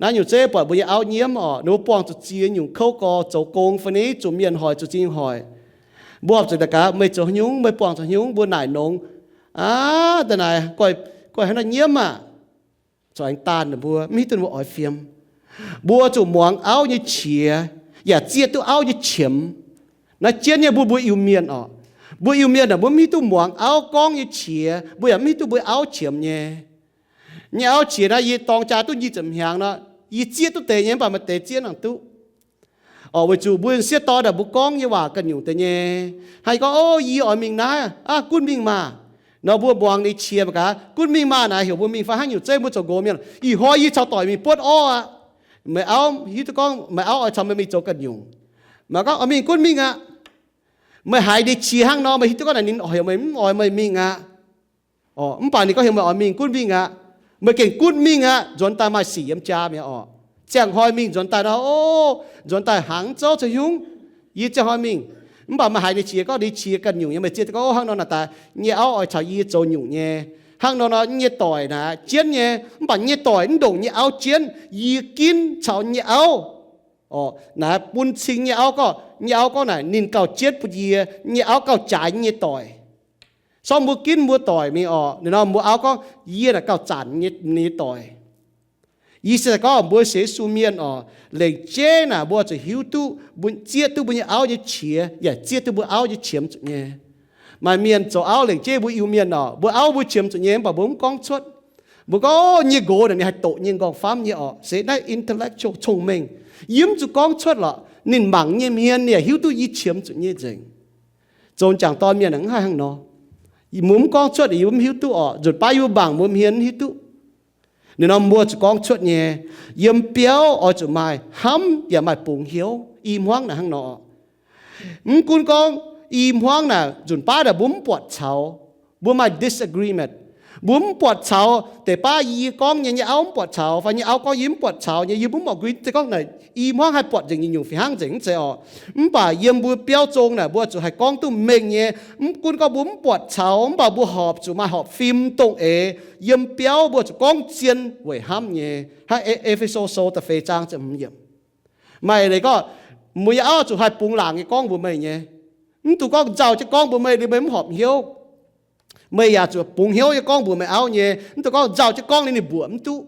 Naaiv nyungc zeiv buatc mbuo nyei auv nyiemv orqc, ninh mbuo buangh zuqc ziex nyungc kouv gorx, zoux gong fai ni zuqc mienh hoic, zuqc zingh hoic. Mbuo horpc zuqc daux gaux, meih zoux haaix nyungc, meih buangh zuqc haaix nyungc, mbuo naaic nongx. Aav, da'naaic goiv, goiv hnangv naaiv nyiemv aah. Zoux aengx daanh ninh mbuo, mv hiuv duqv ninh mbuo oix fim. Mbuo zuqc muangx auv nyei qiex, yaac zieqv duqv auv nyei qiemx. Naaiv jienv nyei mbuo, mbuo Iu-Mienh orqc. Mbuo Iu-Mienh aah, mbuo mv hiuv duqv muangx auv gorngv nyei qiex, mbuo yaac mv hiuv duqv mbuo auv qiemx nyei. Nyei auv qiex naaiv, yie dorng jaa duqv nyic ziepc hnyangx nor, yie zieqv duqv deix nyei, mv baac maaih deix zieqv nangc duqv. Orqc, weic zuqc mbuo sieqv dorn aah, mbuo gorngv nyei waac ganh nyungc deix nyei. Hnangv yie gorngv, o, yie oix mingh naaiv, aav, gunv mingh maah. Nor mbuo muangx ninh qiex mangc gaax, gunv mingh maah naaic, heuc mbuo mingh fai hnangv nyungc zeiv mbuo zoux nqox mienh, ih hnoi yie caux doic mingh buonv orv aqv. Meih auv hiuv duqv gorngv meih auv oix caux meih mingh zoux ganh nyungc. Meih gorngv, oix mingh gunv mingh aqv. Meih haiz ninh qiex hnangv nor, meih hiuv duqv gorngv naaic ninh heuc meih mv oix meih mingh aqv. Orqc, mv baac ninh gorngv heuc meih oix mingh gunv mingh aqv. Meih gengh gunv mingh aqv, nzuonx daaih maaih sic yiem jaa mi'aqv orqc. Ziangh hnoi mingh nzuonx daaih nor, o, nzuonx daaih hnaangx zouv caux hnyungv, yie ziangh hnoi mingh. Mv baac meih haiz ninh qiex gorngv, ninh qiex ganh nyungc nyei, meih zieqv duqv gorngv, o, hnangv nor naaic daaih nyei auv oix caux yie zoux nyungc nyei. Hnangv nor nor nyei doic naaic jienv nyei, mv baac nyei doic mv ndongc nyei auv jienv. Yie ginv caux nyei auv, orqc, naaic bun cing nyei auv gorngv, nyei auv gorngv naaic ninh gauh jienv bun yie, nyei auv gauh jaaix nyei doic. Sorng mbuo ginv mbuo doic mingh orqc, ninh nor mbuo auv gorngv, yie naaic gauh zanc nyei, nyei doic. Yie se gorngv mbuo sienx Yesu mienh orqc, lengc jeiv naaic mbuo zuqc hiuv duqv, zieqv duqv mbuo nyei auv nyei qiex, yaac zieqv duqv mbuo auv nyei qiemx zuqc nyei. Maaih mienh zoux auv lengc jeiv mbuo Iu-Mienh orqc, mbuo auv mbuo qiemx zuqc nyei, mv baac mbuo mv gorngv cuotv. Mbuo gorngv, o, nyei nqox naaic ninh haih doqc nyei nqorngv-famv nyei orqc, se naaiv intellectual, cong-mengh. Yie mv zuqc gorngv cuotv lorqc, ninh mangc nyei hmien ninh yaac hiuv duqv yie qiemx zuqc nyei nzengc. Zoux jangc dorn mienh mv haih hnangv nor. Mbuo mv gorngv cuotv yie mv hiuv duqv orqc, nzunc baav yie mbuo mangc mbuo hmien mv hiuv duqv. Ninh nor mbuo zuqc gorngv cuotv nyei. Yiem biauv oix zuqc maaih hnamv yaac maaih bungx hnyouv. I hmuangv naaic hnangv nor. Mv gunv gorngv i hmuangv naaic nzunc baav naaic mbuo mv buatc caux, mbuo maaih disagreement, Mbuo mv buatc caux deix baav yie gorngv nyei, nyei auv mv buatc caux, fai nyei auv gorngv yie mv buatc caux nyei, yie mbuo mv oix gunv deix gorngv naaic i hmuangv haih buatc nzengc nyungc-nyungc fih hnangv nzengc, mv zeiz orqc. Mv baac yiem mbuo biauv zong naaic mbuo zuqc haih gorngv duqv mengh nyei. Mv gunv gorngv mbuo mv buatc caux, mv baac mbuo horpc zuqc maaih horpc fim dongh eix yiem biauv mbuo zuqc gorngv zien weic hnamv nyei. Hnangv E^fe^so Sou da'feix zaang ziepc hmz yiemc. Maaih leiz gorngv, mbuo nyei auv zuqc haih bungx laangc nyei gorngv mbuox meih nyei. Mv dungx gorngv nzauh jienv gorngv mbuox meih liuz meih mv horpc hnyouv. Meih yaac zuqc bungx hnyouv nyei gorngv mbuox meih auv nyei. Mv dungx gorngv nzauh jienv gorngv liuz ninh mbuoqc mv duqv.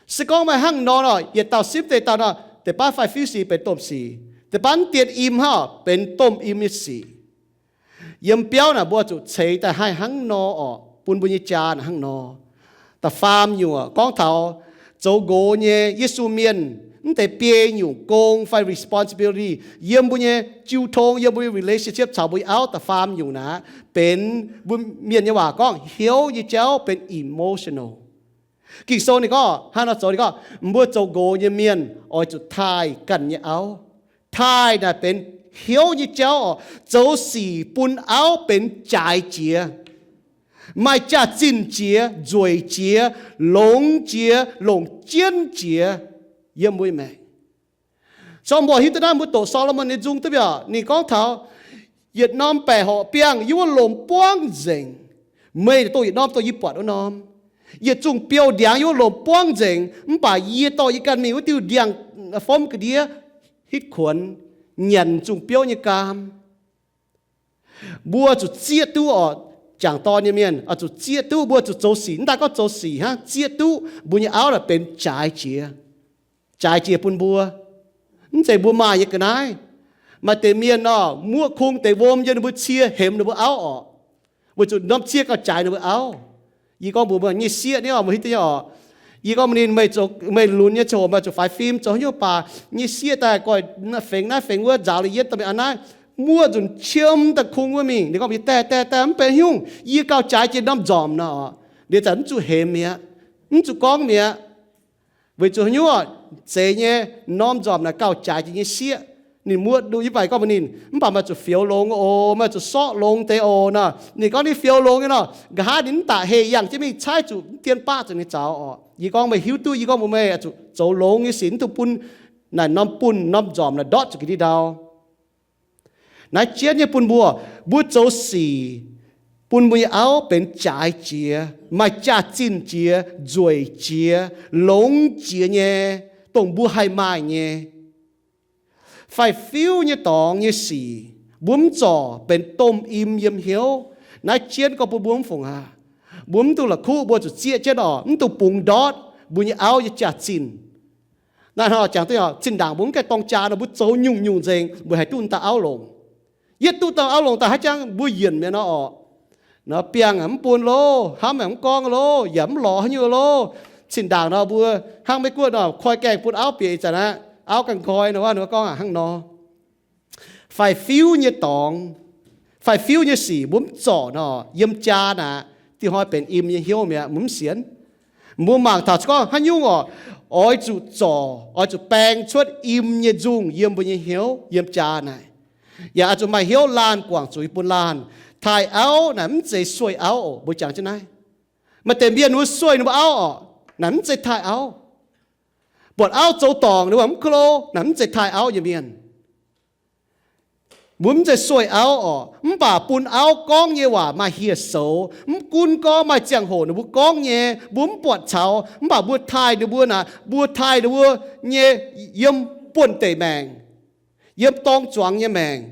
Se gorngv meih hnangv nor nor, yietc dauh simv deix dauh nor, deix baav faix-fiuv sic benx domh sic, deix baav mv dien im hnangv benx domh im nyei sic. Yiem biauv naaic mbuo zuqc ceix daaih haih hnangv nor orqc, bun mbuo nyei jaa naaic hnangv nor. Da'faam nyungc gorngv taux zoux nqox nyei Yesu mienh mv deix biei nyungc gong fai responsibility yiem mbuo nyei jiu tong, yiem mbuo nyei relationship caux mbuo nyei auv. Da'faam nyungc naaic benx mbuo mienh nyei waac gorngv hnyouv nyei jauv benx emotional. Ging-Sou ninh gorngv hnangv nor zoux, ninh gorngv mbuo zoux nqox nyei mienh oix zuqc taaih ganh nyei auv. Taaih naaic benx hnyouv nyei jauv orqc, zoux sic bun auv benx jaaix jiex, maaih jaax-zinh jiex, nzueic jiex, longx jiex, longc jienv jiex yiem mbuo nyei maengc. Zorqv mbuo hiuv duqv naaiv, mbuo doqc Saa^lo^morn nyei nzung duqv mbiaauc, ninh gorngv taux yietc norm baeqc horqc biangh yiem wuov lomc buangv nzengc. Meih dongh yietc norm dongh yie buatc wuov norm. Yietc zungh biouv ndiangx yiem wuov lomc buangv nzengc, mv baac yie dorh yie ganh mingh wuov diuh ndiangx-fomv ga'ndiev hitv kuonx, nyanc zungh biouv nyei gaam. Mbuo zuqc zieqv duqv orqc, jangc dorn nyei mienh oix zuqc zieqv duqv, mbuo zuqc zoux sic, mv daaih gorngv zoux sic hnangv, zieqv duqv mbuo nyei auv naaic benx jaaix jiex, jaaix jiex bun mbuo. Mv zeiz mbuo maaih nyei ga'naaiv. Maaih deix mienh nor, muoqv kungx deix wuom yiem ninh mbuo cie hemx ninh mbuo auv orqc, weic zuqc norm cie gauh jaaix ninh mbuo auv. Yie gorngv mbuox mbuo nyei sieqv ni orqc, mbuo hiuv duqv nyei orqc. Yie gorngv mbuox ninh, meih lunx nyei ziangh hoc meih zuqc faix fim zoux haaix nyungc baac nyei sieqv daaih guai fengx naaiv fengx wuov, nzaaux la'yietv dorh mingh a'naaiv, muoqv nzunc qiemx daaih kungx wuov mingh. Ninh gorngv mbuox yie, Daaih, daaih, daaih, mv benx haaix nyungc, yie gauh jaaix jiex norm nzormc nor. Liuz zanc mv zuqc hemx mi'aqv, mv zuqc gorngv mi'aqv. Weic zuqc haaix nyungc? Zeiz nyei, norm nzormc naaic gauh jaaix jiex nyei sieqv. Ninh muoqv nduqc yie, mv baac gorngv mbuox ninh, Mv baac meih zuqc fioux longx oc, meih zuqc sorqv longx deix oc nor. Ninh gorngv ninh fioux longx nyei nor, nqa'haav ninh mv daaih heh yangh jienv mingh caaiv zuqc mv dien baqv zuqc ninh zaux orqc. Yie gorngv meih hiuv duqv, yie gorngv mbuox meih oix zuqc zoux longx nyei sic, mv dungx bun naaic norm bunh norm nzormc naaic ndortv zuqc ga'ndiev ndau. Naaiv jienv nyei bun mbuo, mbuo zoux sic bun mbuo nyei auv benx jaaix jiex, maaih jaax-zinh jiex, nzueic jiex, longx jiex nyei, dongh mbuo haih maaih nyei. Faix-fiuv nyei dorngx nyei sic mbuo mv zorc benx domh im yiem hnyouv. Naaiv jienv gorngv bun mbuo mv fungc aqv. Mbuo mv dungx la'kuqv, mbuo zuqc zieqv jienv orqc, mv dungx bungx ndortv mbuo nyei auv nyei jaax-zinh. Naaiv hnangv jangx duqv, zinh ndaangc mbuo mv gaengh dorng jaa nor, mbuo zoux nyungc-nyungc nzengc, mbuo haih duqv daaih auv longc. Yietv duqv daaih auv longc daaih haaix jangx mbuo yienc mi'aqv nor orqc. Nor biangh mv bun loh, hnamv mv gorngv loh, yaac mv lorz haaix nyungc loh. Zinh ndaangc nor mbuo hnangv Meiv Guoqv nor koi gaengh bun auv bieqc ih zanc aqv, auv ganh nqoi nor, wuov gorngv hnangv nor. Faix-fiuv nyei dorngx, faix-fiuv nyei sic mbuo mv zorc nor, yiem jaa naaic diuh hnoi benx im nyei hnyouv mi'aqv, mbuo mv sienx. Mbuo mangc taux gorngv haaix nyungc orqc, oix zuqc zorc, oix zuqc baeng cuotv im nyei nzungh yiem mbuo nyei hnyouv yiem jaa naaic. Yaac oix zuqc maaih hnyouv laanh guangc zuiz bun laanh. Taaih auv naaic mv zeiz sueih auv oc, mbuo jangx jienv naaiv. Maaih deix mienh wuov sueih ninh mbuo auv orqc, naaic mv zeiz taaih auv. Buatc auv zoux dorngc ninh mbuo mv klo, naaic mv zeiz taaih auv nyei mienh. Mbuo mv zeiz sueih auv orqc, mv baac bun auv gorngv nyei waac maaih hieh soux. Mv gunv gorngv maaih ziangh hoc ninh mbuo gorngv nyei mbuo mv buatc caux, mv baac mbuo taaih ninh mbuo naaic, mbuo taaih ninh mbuo nyei yiem buonv-deic maengc, yiem dorng zuangx nyei maengc,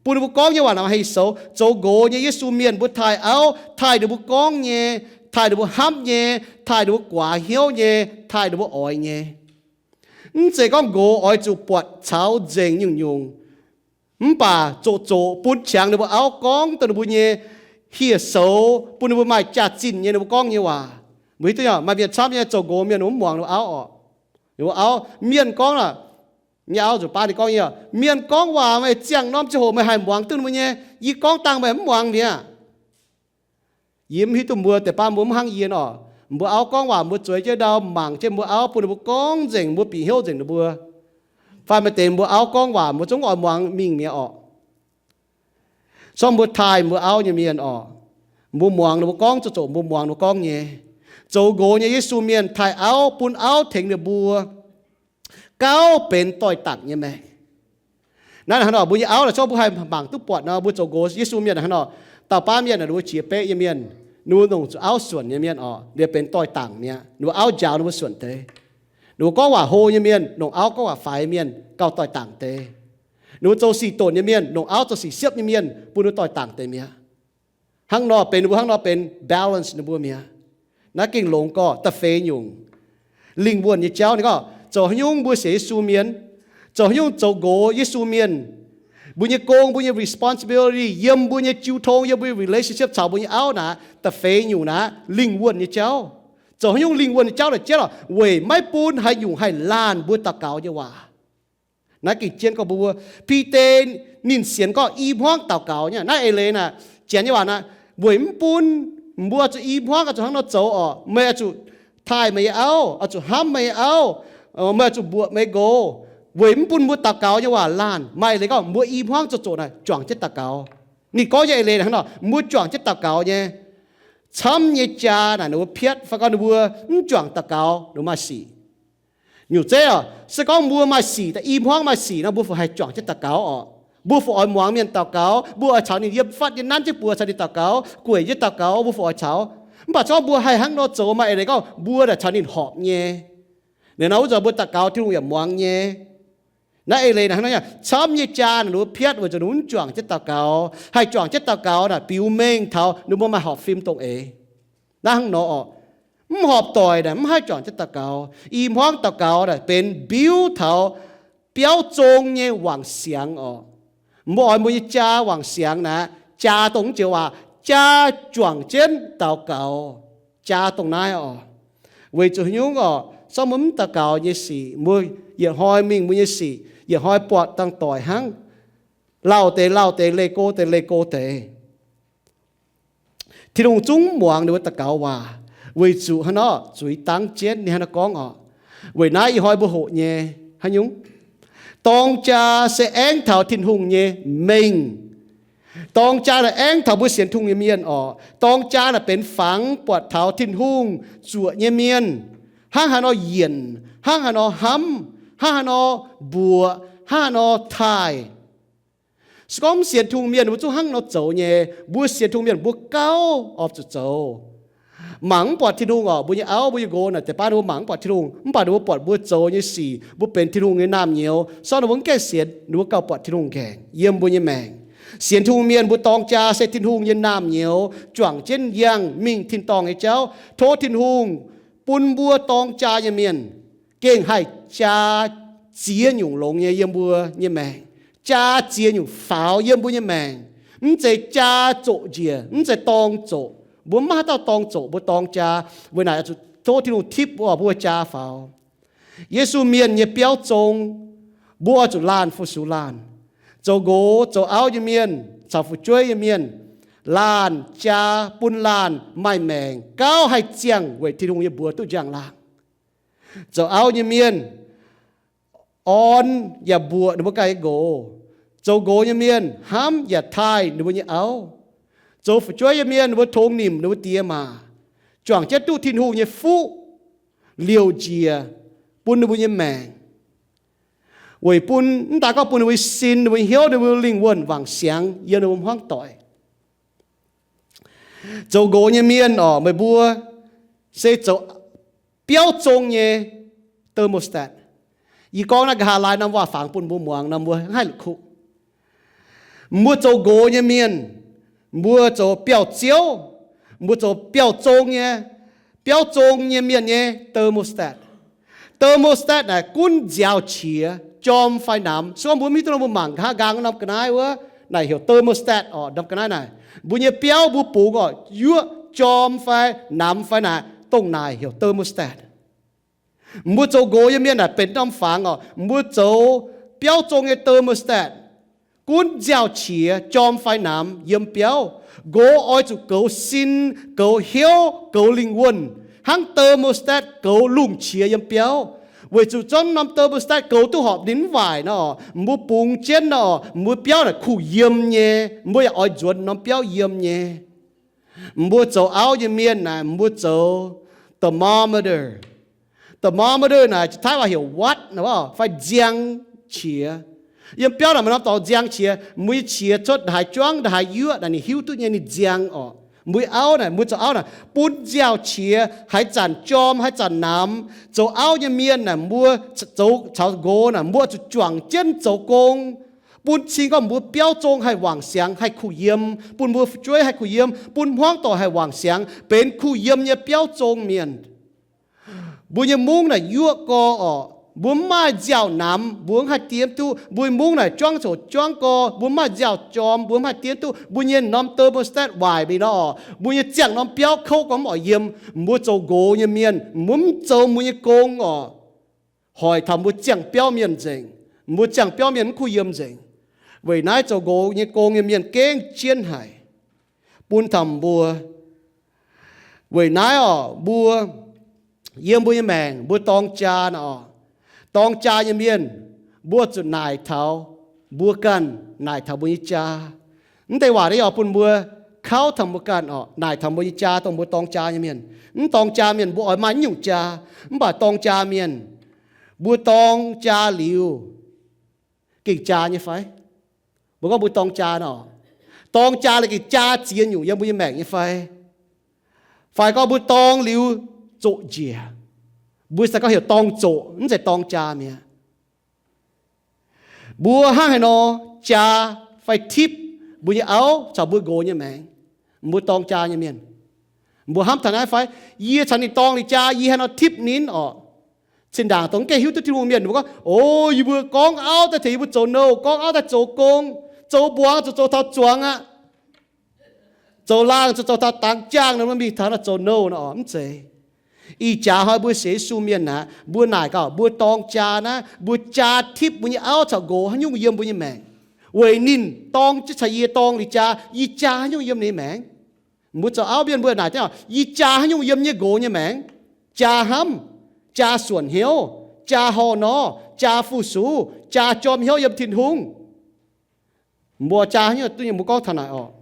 bun ninh mbuo gorngv nyei waac naaic maaih hieh soux. Zoux nqox nyei Yesu mienh mbuo taaih auv, taaih ninh mbuo gorngv nyei, taaih ninh mbuo hnamv nyei, taaih ninh mbuo guaax hnyouv nyei, taaih ninh mbuo oix nyei. Mv zeiz gorngv nqox oix zuqc buatc caux nzengc nyungc-nyungc, mv baac zoqc zoqc bun qangx ninh mbuo auv gorngv dongh ninh mbuo nyei hieh soux, bun ninh mbuo maaih jaax-zinh nyei ninh mbuo gorngv nyei waac. Mbuo hiuv duqv nyei, maaih mienh camv nyei zoux nqox mienh ninh mbuo mv muangx ninh mbuo auv orqc. Ninh mbuo auv, mienh gorngv, nyei auv nzuqc baav ninh gorngv nyei, mienh gorngv waac meih ziangh norm ziangh hoc meih haih muangx duqv ninh mbuo nyei. Yie gorngv dangh meih mv muangx mi'aqv. Yie mv hiuv duqv mbuo deix baav mbuo mv hnangv yie nor. Mbuo auv gorngv waac mbuo zueiz jienv ndau mangc jienv mbuo auv bun ninh mbuo gorngv nzengc, mbuo bieqc hnyouv nzengc ninh mbuo. Fai maaih deix mbuo auv gorngv waac mbuo zungv oix muangx mingh mi'aqv orqc. Corc mbuo taaih mbuo auv nyei mienh orqc, Mbuo muangx ninh mbuo gorngv zoux, zoux mbuo muangx ninh mbuo gorngv nyei. Zoux nqox nyei Yesu mienh taaih auv, bun auv tengx ninh mbuo gauh benx doix-dangc nyei maengc. Naaiv hnangv nor mbuo nyei auv naaic, zorqv mbuo haih mangc duqv buatc nor, mbuo zoux nqox Yesu mienh hnangv nor, dauh baav mienh naaic, ninh mbuo qiex beqv nyei mienh, ninh mbuo longc zuqc auv suonc nyei mienh oc, ninh mbuo benx doix-dangc mi'aqv. Ninh mbuo auv njaaux ninh mbuo suonc deix. Ninh mbuo gorngv waac hlo nyei mienh, longc auv gorngv waac faix nyei mienh gauh doix-dangc deix. Ninh mbuo zoux sic donc nyei mienh, longc auv zoux sic siepv nyei mienh bun ninh mbuo doix-dangc deix mi'aqv. Hnangv nor benx ninh mbuo, hnangv nor benx balance ninh mbuo mi'aqv. Naaiv gengh longx gorx, da'feix nyungc, lingh wuonh nyei jauv. Ninh gorngv zoux haaix nyungc mbuo sienx Yesu mienh, zoux haaix nyungc zoux nqox Yesu mienh, mbuo nyei gong, mbuo nyei responsibility, yiem mbuo nyei jiu tong, yiem mbuo nyei relationship caux mbuo nyei auv naaic, da'feix nyungc naaic lingh wuonh nyei jauv. Zoux haaix nyungc lingh wuonh nyei jauv naaic jienv lorqc, weic maiv bun haaix nyungc haih laanh mbuo daux gaux nyei waac. Naaiv gengh jienv gorngv mbuo, Bide ninh sienx gorngv i hmuangv daux gaux nyei. Naaiv eix leiz naaic, janx nyei waac naaic, weic mv bun mbuo oix zuqc i hmuangv, oix zuqc hnangv nor zoux orqc, meih oix zuqc taaih meih nyei auv, oix zuqc hnamv meih nyei auv, meih oix zuqc mbuoqc meih nqox, weic mv bun mbuo daux gaux nyei waac laanh. Maaih eix leiz gorngv mbuo i hmuangv zoux zoqc naaic juangc jienv daux gaux. Ninh gorngv nyei eix leiz hnangv nor, mbuo juangc jienv daux gaux nyei. Camv nyei jaa naaic ninh mbuo piatv, fai gorngv ninh mbuo mv juangc daux gaux, ninh mbuo maaih sic. Nyungc zeiv oc, se gorngv mbuo maaih sic, da'yi hmuangv maaih sic nor, mbuo fu haih juangc jienv daux gaux orqc. Mbuo fu oix muangx mienh daux gaux, mbuo oix caux ninh yiem fatv nyei nanv jienv buoz caux ninh daux gaux, gueic jienv daux gaux, mbuo fu oix caux. Mv baac se gorngv mbuo haih hnangv nor zoux, maaih eix leiz gorngv mbuo daaih caux ninh horpc nyei. Liuz nor wuov zanc mbuo daux gaux Tin-Hungh yaac muangx nyei. Naaiv eix leiz naaic hnangv nor, camv nyei jaa naaic ninh mbuo piatv weic zuqc ninh mbuo mv juangc jienv daux gaux. Haih juangc jienv daux gaux naaic biux mengh taux ninh mbuo maaih horpc fim dongh eix. Naaiv hnangv nor orqc, mv horpc doic naaic mv haih juangc jienv daux gaux. I hmuangv daux gaux naaic benx biuv taux biauv zong nyei wangc siangx orqc. Mbuo oix mbuo nyei jaa wangc siangx naaic, jaa dongh mv joux waac, jaa juangc jienv daux gaux. Jaa dongh naaiv orqc. Weic zuqc haaix nyungc orqc? Se gorngv mbuo mv daux gaux nyei sic, mbuo yietc hnoi mingh mbuo nyei sic yietc hnoi buatc dangh doic hnangv, lauh deix lauh deix, leih go deix leih go deix. Tin-Hungh zungv muangx ninh mbuo daux gaux waac, weic zuqc hnangv nor zuiz dangv jienv ninh hnangv nor gorngv orqc. Weic naaiv ih hnoi mbuo hoqc nyei haaix nyungc? Dorng jaa se aengv taux Tin-Hungh nyei mengh. Dorng jaa naaic aengv taux mbuo sienx Tin-Hungh nyei mienh orqc. Dorng jaa naaic benx fangx buatc taux Tin-Hungh zuoqc nyei mienh hnangv haaix nor yienc, hnangv haaix nor hnamv, hnangv haaix nor mbuoqc, hnangv haaix nor taaih. Se gorngv mv sienx Tin-Hungh mienh mbuo zungv hnangv nor zoux nyei. Mbuo sienx Tin-Hungh mienh mbuo gauh oix zuqc zoux. Mangc mv buatc Tin-Hungh orqc, mbuo nyei auv mbuo nyei nqox naaic deix baav ninh mbuo mangc mv buatc Tin-Hungh, mv baac ninh mbuo buatc mbuo zoux nyei sic, mbuo benx Tin-Hungh nyei naamh nyouz, se gorngv ninh mbuo mv gaengh sienx, ninh mbuo gauh buatc Tin-Hungh nqaengc yiem mbuo nyei maengc. Sienx Tin-Hungh mienh mbuo dorng jaa se Tin-Hungh nyei naamh nyouz, juangc jienv yangh mingh tin-dorngh nyei jauv. Tov Tin-Hungh bun mbuo dorng jaa nyei mienh gengh haih jaa ziex nyungc longx nyei yiem mbuo nyei maengc. Jaa ziex nyungc faaux yiem mbuo nyei maengc. Mv zeiz jaa zoqc njiec, mv zeiz dorng zoqc. Mbuo mv maaih haaix dauh dorng zoqc mbuo dorng jaa. Weic naaic zuqc tov Tin-Hungh tipv mbuo, mbuo jaa faaux. Yesu mienh nyei biauv zong, mbuo oix zuqc laanh fu-sux laanh. Zoux nqox zoux auv nyei mienh caux fu'jueiv nyei mienh, laanh jaa bun laanh maaih maengc gauh haih ziangh weic Tin-Hungh nyei mbuox duqv njang-laangc. Zoux auv nyei mienh orn yaac mbuoqc ninh mbuo ganh nyei nqox. Zoux nqox nyei mienh hnamv yaac taaih ninh mbuo nyei auv. Zoux fu'jueiv nyei mienh ninh mbuo tongx nimc ninh mbuo diex maac, juangc jienv duqv Tin-Hungh nyei fuqv liouc njiec bun ninh mbuo nyei maengc, weic bun mv daaih gorngv bun ninh mbuo sin, ninh mbuo hnyouv, ninh mbuo lingh wuonh wangc siangx yiem ninh mbuo hmuangv doic. Zoux nqox nyei mienh orqc, meih mbuo se zoux biauv zong nyei thermostat. Yie gorngv naaiv nqa'haav laaix norm waac-fangx bun mbuo muangx nor, mbuo mv haih la'kuqv. Mbuo zoux nqox nyei mienh, mbuo zoux biauv-ziouv, mbuo zoux biauv zong nyei, biauv zong nyei mienh nyei thermostat. Thermostat naaic gunv nziaaux qiex, jorm fai namx. Se gorngv mbuo mv hiuv duqv nor, mbuo mangc nqa'haav nqaang norm ga'naaiv wuov, naaic heuc thermostat orqc, norm ga'naaiv naaic. Mbuo nyei biauv mbuo bungx orqc, yuoqv jorm fai namx fai naaic, dongh naaic heuc thermostat. Mbuo zoux nqox nyei mienh naaic benx norm fangx orqc, mbuo zoux biauv zong nyei thermostat. Gunv nziaaux qiex, jorm fai namx yiem biauv. Nqox oix zuqc goux sin, goux hnyouv, goux lingh wuonh, hnangv thermostat goux lungh qiex yiem biauv. Weic zuqc zorngv norm thermostat goux duqv horpc ninh mv waaic nor, mbuo bungx jienv nor, mbuo biauv naaic kuh yiem nyei, mbuo yaac oix nzuonx norm biauv yiem nyei. Mbuo zoux auv nyei mienh naaic, mbuo zoux thermometer. Thermometer naaic jiex Taiv waac heuc waatc fai nziang qiex. Yiem biauv naaic maaih norm dorngx nziang qiex, mbuo nyei qiex cuotv ndongc haaix juangv, ndongc haaix yuoqv naaic ninh hiuv duqv nyei ninh nziang orqc. Mbuo nyei auv naaic, mbuo zoux auv naaic, bun nziaauc qiex, haaix zanc jorm, haaix zanc namx. Zoux auv nyei mienh naaic, mbuo zoux caux nqox naaic, mbuo zuqc juangc jienv zoux gong, bun cing gorngv mbuo biauv zong haih wangc siangx, haih kuh yiem, bun mbuo fu'jueiv haih kuh yiem, bun hmuangv doic haih wangc siangx, benx kuh yiem nyei biauv zong mienh. Mbuo nyei mungv naaic yuoqv gorx orqc, mbuo mv maaih nziaauc namx, mbuo mv haih diev duqv. Mbuo nyei mungv naaic juangv coc juangv gorx, mbuo mv maaih nziaauc jorm, mbuo mv haih diev duqv. Mbuo nyei norm thermostat waaic mingh nor orqc, mbuo nyei ziangh norm biauv kouv gorngv mv oix yiem. Mbuo zoux nqox nyei mienh, mbuo mv zoux mbuo nyei gong orqc, hoic taux mbuo ziangh biauv mienh nzengc. Mbuo ziangh biauv mienh mv kuh yiem nzengc. Weic naaiv zoux nqox nyei gong nyei mienh gengh jienv haic bun taux mbuo. Weic naaiv orqc, mbuo yiem mbuo nyei maengc mbuo dorng jaa naaic orqc, dorng jaa nyei mienh, mbuo zuqc naaic taux, mbuo ganh naaic taux mbuo nyei jaa. Mv deix waac naaiv orqc bun mbuo kauv taux mbuo ganh orqc, naaic taux mbuo nyei jaa, dongh mbuo dorng jaa nyei mienh. Mv dorng jaa mienh mbuo oix maaih nyungc jaa, mv baac dorng jaa mienh, mbuo dorng jaa liuz gengh jaa nyei fai? Mbuo gorngv mbuo dorng jaa nor, dorng jaa liuz gengh jaa ziex nyungc yiem mbuo nyei maengc nyei fai? Fai gorngv mbuo dorng liuz zoqc njiec, mbuo se gorngv heuc dorng zoqc, mv zeiz dorng jaa mi'aqv. Mbuo hnangv haaix nor jaa fai tipv mbuo nyei auv caux mbuo nqox nyei maengc? Mbuo dorng jaa nyei mienh, mbuo hnamv taux naaiv fai? Yie caux ninh dorng liuz jaa, yie haaix nor tipv ninh orqc? Zinh ndaangc dongh mv gaengh hiuv duqv Tin-Hungh mienh mbuo gorngv, o, yie mbuo gorngv auv daaih tengx yie mbuo zoux nouh, gorngv auv daaih zoux gong, zoux mbuangz zuqc zoux taux zuangx aqv, zoux laangh zuqc zoux taux dangx jaangh nor, mingh taux naaiv zoux nouh nor, mv zeiz. Ih jaax hnoi mbuo sienx Yesu mienh aqv, mbuo naaic gaax mbuo dorng jaa naaiv, mbuo jaa tipv mbuo nyei auv caux nqox haaix nyungc yiem mbuo nyei maengc. Weic ninh dorng jienv caux yie dorng liuz jaa, yie jaa haaix nyungc yiem ninh nyei maengc? Mbuo zoux auv mienh mbuo naaic jienv, yie jaa haaix nyungc yiem yie nqox nyei maengc? Jaa hnamv, jaa suonc hnyouv, jaa horh nor, jaa fu-sux, jaa jorm hnyouv yiem Tin-Hungh. Mbuo jaa haaix nyungc duqv nyei, mbuo gorngv taux naaic orqc.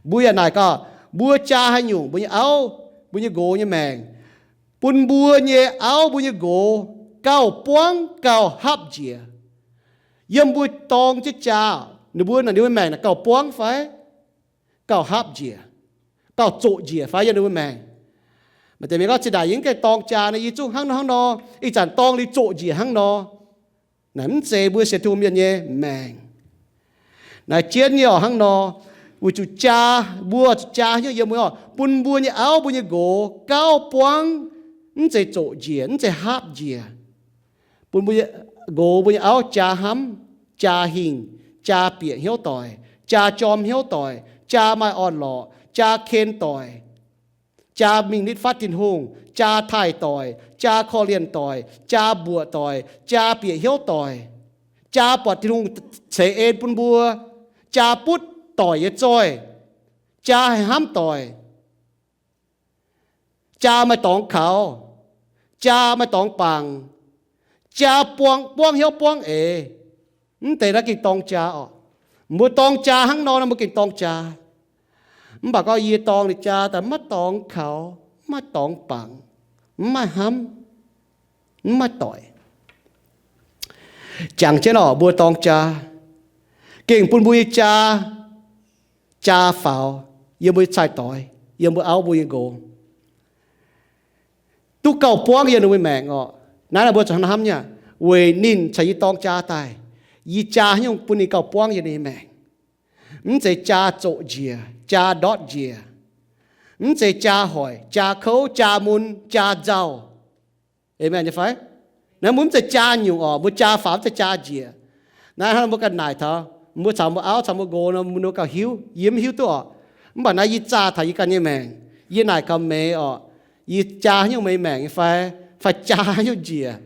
Mbuo yaac naaic gaax, mbuo jaa haaix nyungc mbuo nyei auv, mbuo nyei nqox nyei maengc, bun mbuo nyei auv mbuo nyei nqox gauh buangv gauh hapv njiec. Yiem mbuo dorng jienv jaa, ninh mbuo naaic ninh mbuo maengc naaic gauh buangv fai? Gauh hapv njiec, gauh zoqc njiec fai yiem ninh mbuo maengc? Maaih deix mienh gorngv, zinh ndaangc yie mv gaengh dorng jaa nor, yie zungv hnangv nor hnangv nor, ih zanc dorng liuz zoqc njiec hnangv nor. Naaic mv zeiz mbuo sienx Tin-Hungh mienh nyei maengc. Naaiv jienv nyei orqc hnangv nor, weic zuqc jaa, mbuo zuqc jaa haaix nyungc yiem mbuo orqc, bun mbuo nyei auv mbuo nyei nqox gauh buangv, mv zeiz zoqc njiec, mv zeiz hapv njiec. Bun mbuo nyei nqox mbuo nyei auv jaa hnamv, jaa hingh, jaa bieqc hnyouv doic, jaa jorm hnyouv doic, jaa maaih orn-lorqc, jaa ken doic, jaa mingh nitv fatv Tin-Hungh, jaa taaih doic, jaa korv-lienh doic, jaa mbuoqc doic, jaa bieqc hnyouv doic, jaa buatc Tin-Hungh ceix en bun mbuo, jaa butv doic nyei zoih, jaa haih hnamv doic, jaa maaih dorngx kaux, jaa maaih dorngx bangc, jaa buang, buangv hnyouv buangv eix. Mv deix naaiv gengh dorng jaa orqc. Mbuo dorng jaa hnangv nor, mbuo gengh dorng jaa. Mv baac gorngv yie dorng liuz jaa daaih maiv dorngx kaux, maiv dorngx bangc, maiv hnamv, maiv doic. Jangx jienv orqc, mbuo dorng jaa gengh bun mbuo nyei jaa, jaa faaux yiem mbuo nyei cai-doix, yiem mbuo auv mbuo nyei nqox, duqv gauh buangv yiem ninh mbuo maengc orqc. Naaiv mbuo zuqc hnamv nyei aqv. Weic ninh caux yie dorng jaa daaih, yie jaa haaix nyungc bun ninh gauh buangv yiem ninh nyei maengc. Mv zeiz jaa zoqc njiec, jaa ndortv njiec. Mv zeiz jaa hoic, jaa kouv, jaa mun, jaa nzauh. Aamen nyei fai? Naaiv mbuo mv zeiz jaa nyungc orqc, mbuo jaa faaux mv zeiz jaa njiec. Naaiv hnangv mbuo ganh naaic taux, mbuo caux mbuo auv caux mbuo nqox nor, mbuo gauh hiuv, yie mv hiuv duqv orqc. Mv baac naaiv yie zaah taux yie ganh nyei maengc, yie naaic gaax meih orqc, yie jaa haaix nyungc meih maengc nyei fai, fai jaa haaix nyungc njiec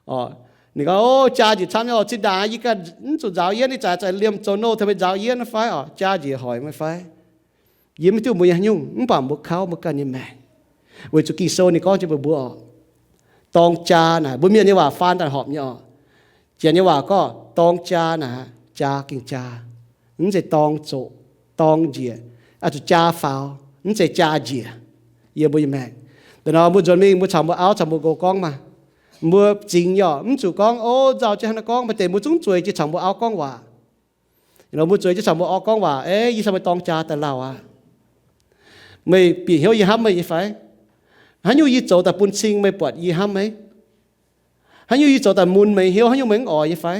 orqc. Ninh gorngv, o, jaa njiec camv nyei orqc, zinh ndaangc yie ganh mv zuqc nzaaux yienv, ih zanc zaqc liemh zoux nouh taux meih nzaaux yienv fai orqc, jaa njiec hoic meih fai. Yie mv hiuv duqv mbuo nyei haaix nyungc, mv baac mbuo kauv mbuo ganh nyei maengc. Weic zuqc Ging-Sou ninh gorngv jienv mbuox mbuo orqc, dorng jaa naaic, mbuo mienh nyei waac faan daaih horpc nyei orqc. Janx nyei waac gorngv dorng jaa naaic, jaa gengh jaa, mv zeiz dorng zoqc, dorng njiec, oix zuqc jaa faaux, mv zeiz jaa njiec. Yiem mbuo nyei maengc, da'nor mbuo nzuonx mingh, mbuo caux mbuo auv caux mbuo nqox gorngv maah, mbuo zingx nyei orqc, mv zuqc gorngv, o, nzauh jienv hnangv naaiv gorngv, maaih deix mbuo zungv zueiz jienv caux mbuo auv gorngv waac. Nor mbuo zueiz jienv caux mbuo auv gorngv waac, e, yie caux meih dorng jaa daaih lauh aqv. Meih bieqc hnyouv yie hnamv meih nyei fai? Haaix nyungc yie zoux daaih bun cing meih buatc yie hnamv meih? Haaix nyungc yie zoux daaih mun meih hnyouv, haaix nyungc meih mv oix nyei fai?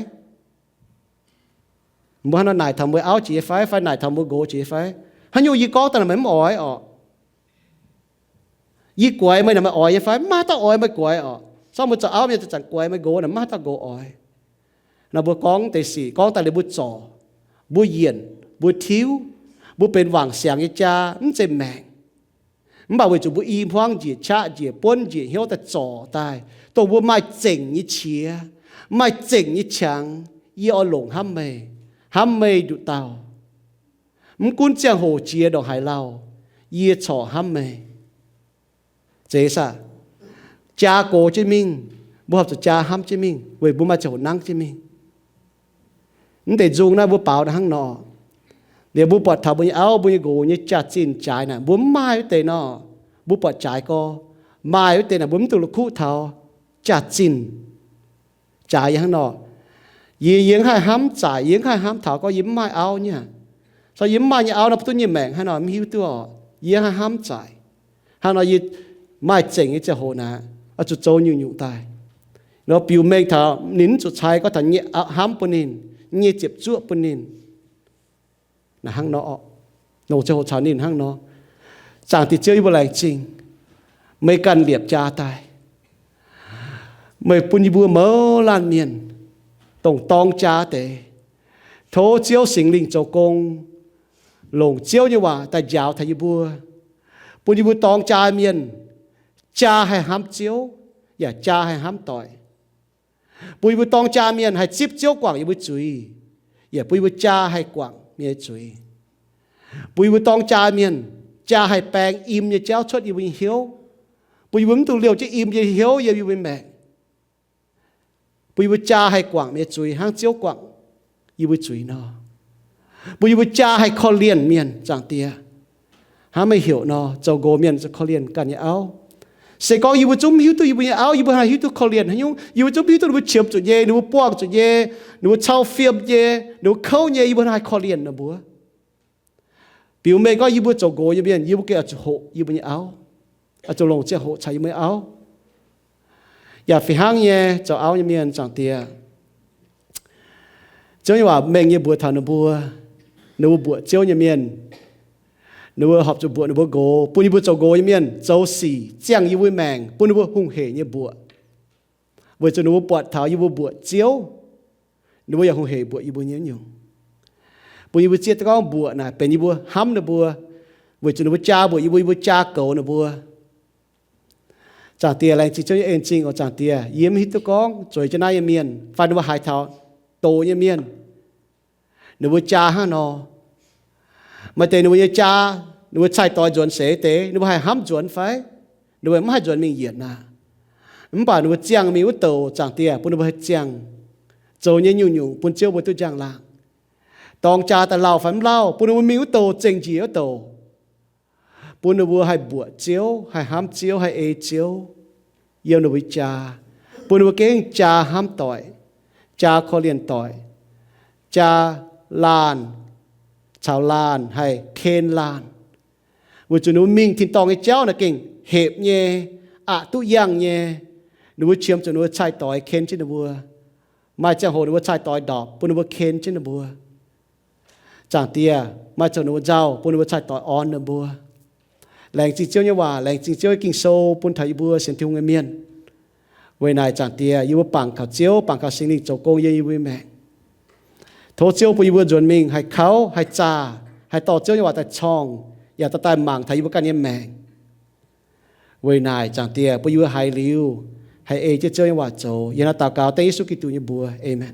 Mbuo hnangv nor naaic taux mbuo auv jiex nyei fai, fai naaic taux mbuo nqox jiex nyei fai? Haaix nyungc yie gorngv daaih naaic meih mv oix orqc? Yie guaix meih naaic meih oix nyei fai? Maiv dauh oix meih guaix orqc. Sorng mbuo zoux auv mienh zanc-zanc guaix meih nqox naaic maiv dauh nqox oix. Nor mbuo gorngv deix sic gorngv daaih liuz mbuo zorc, mbuo yienc, mbuo tiuv, mbuo benx wangc siangx nyei jaa, mv zeiz maengc. Mv baac weic zuqc mbuo i hmuangv njiec, qaqv njiec, buonv njiec, hnyouv daaih zorc daaih, dongh mbuo maaih zengc nyei qiex, maaih zengc nyei qangx, yie oix longc hnamv meih, hnamv meih nduqc dauh. Mv gunv ziangh hoc jiex ndongc haaix lauh, yie corc hnamv meih. Zeiz saah? Jaa gox jienv mingh, mbuo horpc zuqc jaa hnamv jienv mingh weic mbuo maaih ziangh hoc nangv jienv mingh. Mv deix nzung naaiv mbuo baaux hnangv nor. Liuz mbuo buatc taux mbuo nyei auv, mbuo nyei nqox nyei jaax-zinh jaaix naaic, mbuo mv maaih wuov deix nor, mbuo buatc jaaix gorx. Maaih wuov deix naaic mbuo mv duqv la'kuqv taux jaax-zinh jaaix yie hnangv nor. Yie, yie mv haih hnamv zaaic, yie mv haih hnamv taux gorngv yie mv maaih auv nyei aqv. Caux yie mv maaih nyei auv nor, mv duqv nyei maengc hnangv nor, mv hiuv duqv orqc. Yie mv haih hnamv zaaic. Hnangv nor yie maaih zengc nyei ziangh hoc naaic, oix zuqc zoux nyungc-nyungc daaih. Nor biux mengh taux ninh mv zuqc cai gorngv taux nyei hnamv bun ninh, nyei ziepc zuoqv bun ninh. Naaic hnangv nor, longc ziangh hoc caux ninh hnangv nor. Zaangc Diex Ziouv, yie mbuo laengz zingh meih ganh liepc jaa daaih. Meih bun yie mbuo mouz laanh mienh dongh dorng jaa deix. Tov Ziouv Singx Lingh zoux gong, longc Ziouv nyei waac daaih njaaux taux yie mbuo, bun yie mbuo dorng jaa mienh jaa haih hnamv Ziouv, yaac jaa haih hnamv doic. Bun yie mbuo dorng jaa mienh haih zipv Ziouv guangc yie mbuo zuiz, yaac bun yie mbuo jaa haih guangc mienh nyei zuiz. Bun yie mbuo dorng jaa mienh jaa haih baeng im nyei jauv cuotv yie mbuo nyei hnyouv, bun yie mbuo mv dungx liouh jienv im nyei hnyouv yiem yie mbuo nyei maengc. Bun yie mbuo jaa haih guangc mienh nyei zuiz hnangv Ziouv guangc yie mbuo zuiz nor. Bun yie mbuo jaa haih korv-lienh mienh, Zaangc Diex. Hnangv meih heuc nor, zoux nqox mienh zuqc korv-lienh ganh nyei auv. Se gorngv yie mbuo zungv mv hiuv duqv yie mbuo nyei auv, yie mbuo haih hiuv duqv korv-lienh haaix nyungc? Yie mbuo zungv mv hiuv duqv ninh mbuo qiemx zuqc nyei, ninh mbuo buangh zuqc nyei, ninh mbuo cau fiem nyei, ninh mbuo kouv nyei, yie mbuo haih korv-lienh ninh mbuo. Biux mengh gorngv yie mbuo zoux nqox nyei mienh, yie mbuo gengh oix zuqc hoqc yie mbuo nyei auv, oix zuqc longc ziangh hoc caux yie mbuo nyei auv. Yaac fih hnangv nyei, zoux auv nyei mienh, Zaangc Diex, Ziouv nyei waac mengh nyei mbuox taux ninh mbuo, ninh mbuo mbuoqc Ziouv nyei mienh, ninh mbuo horpc zuqc mbuoqc ninh mbuo nqox, bun yie mbuo zoux nqox nyei mienh zoux sic ziangh yie mbuo maengc, bun ninh mbuo hungh hec nyei mbuoqc. Weic zuqc ninh mbuo buatc taux yie mbuo mbuoqc Ziouv, ninh mbuo yaac hungh hec mbuoqc yie mbuo nyei nyungc. Bun yie mbuo zieqv duqv gorngv mbuoqc naaic benx yie mbuo hnamv ninh mbuo, weic zuqc ninh mbuo jaa mbuoqc yie mbuo, yie mbuo jaa goux ninh mbuo. Zaangc Diex, laengz zingh Ziouv nyei en zingh oc. Zaangc Diex, yie mv hiuv duqv gorngv zueiz jienv naaiv nyei mienh fai ninh mbuo haaix taux doz nyei mienh, ninh mbuo jaa hnangv nor. Maaih deix ninh mbuo nyei jaa, ninh mbuo cai-doix nzuonx seix deix, ninh mbuo haih hnamv nzuonx fai? Ninh mbuo mv haih nzuonx mingh yienc aqv. Mv baac ninh mbuo ziangh mingh wuov douc, Zaangc Diex, bun ninh mbuo haih ziangh zoux nyei nyungc-nyungc bun Ziouv mbuo duqv njang-laangc. Dorng jaa daaih lauh fai mv lauh, bun ninh mbuo mingh wuov douc zengc njiec wuov douc, bun ninh mbuo haih mbuoqc Ziouv, haih hnamv Ziouv, haih ei Ziouv yiem ninh mbuo jaa, bun ninh mbuo gengh jaa hnamv doic, jaa korv-lienh doic, jaa laanh caux laanh haih ken laanh. Weic zuqc ninh mbuo mingh tin-dorngh nyei jauv naaic gengh hepc nyei, aqc duqv yangh nyei. Ninh mbuo qiemx zuqc ninh mbuo cai-doix ken jienv ninh mbuo. Maaih ziangh hoc ninh mbuo cai-doix ndorpc, bun ninh mbuo ken jienv ninh mbuo. Zaangc Diex, maaih ziangh hoc ninh mbuo nzauh, bun ninh mbuo cai-doix orn ninh mbuo. Laengz zingh Ziouv nyei waac, laengz zingh Ziouv nyei Ging-Sou bun taux yie mbuo sienx Tin-Hungh nyei mienh. Weic naaic Zaangc Diex, yie mbuo bangc kaux Ziouv, bangc kaux Singx Lingh zoux gong yiem yie mbuo nyei maengc. Tov Ziouv bun yie mbuo nzuonx mingh haih kauv, haih zaah, haih dorh Ziouv nyei waac daaih corngh, yaac dorh daaih mangc taux yie mbuo ganh nyei maengc. Weic naaic Zaangc Diex, bun yie mbuo haiz liuz haih ei jienv Ziouv nyei waac zoux. Yie hnangv naaiv daux gaux dengv Yesu Giduc nyei mbuox. Aamen.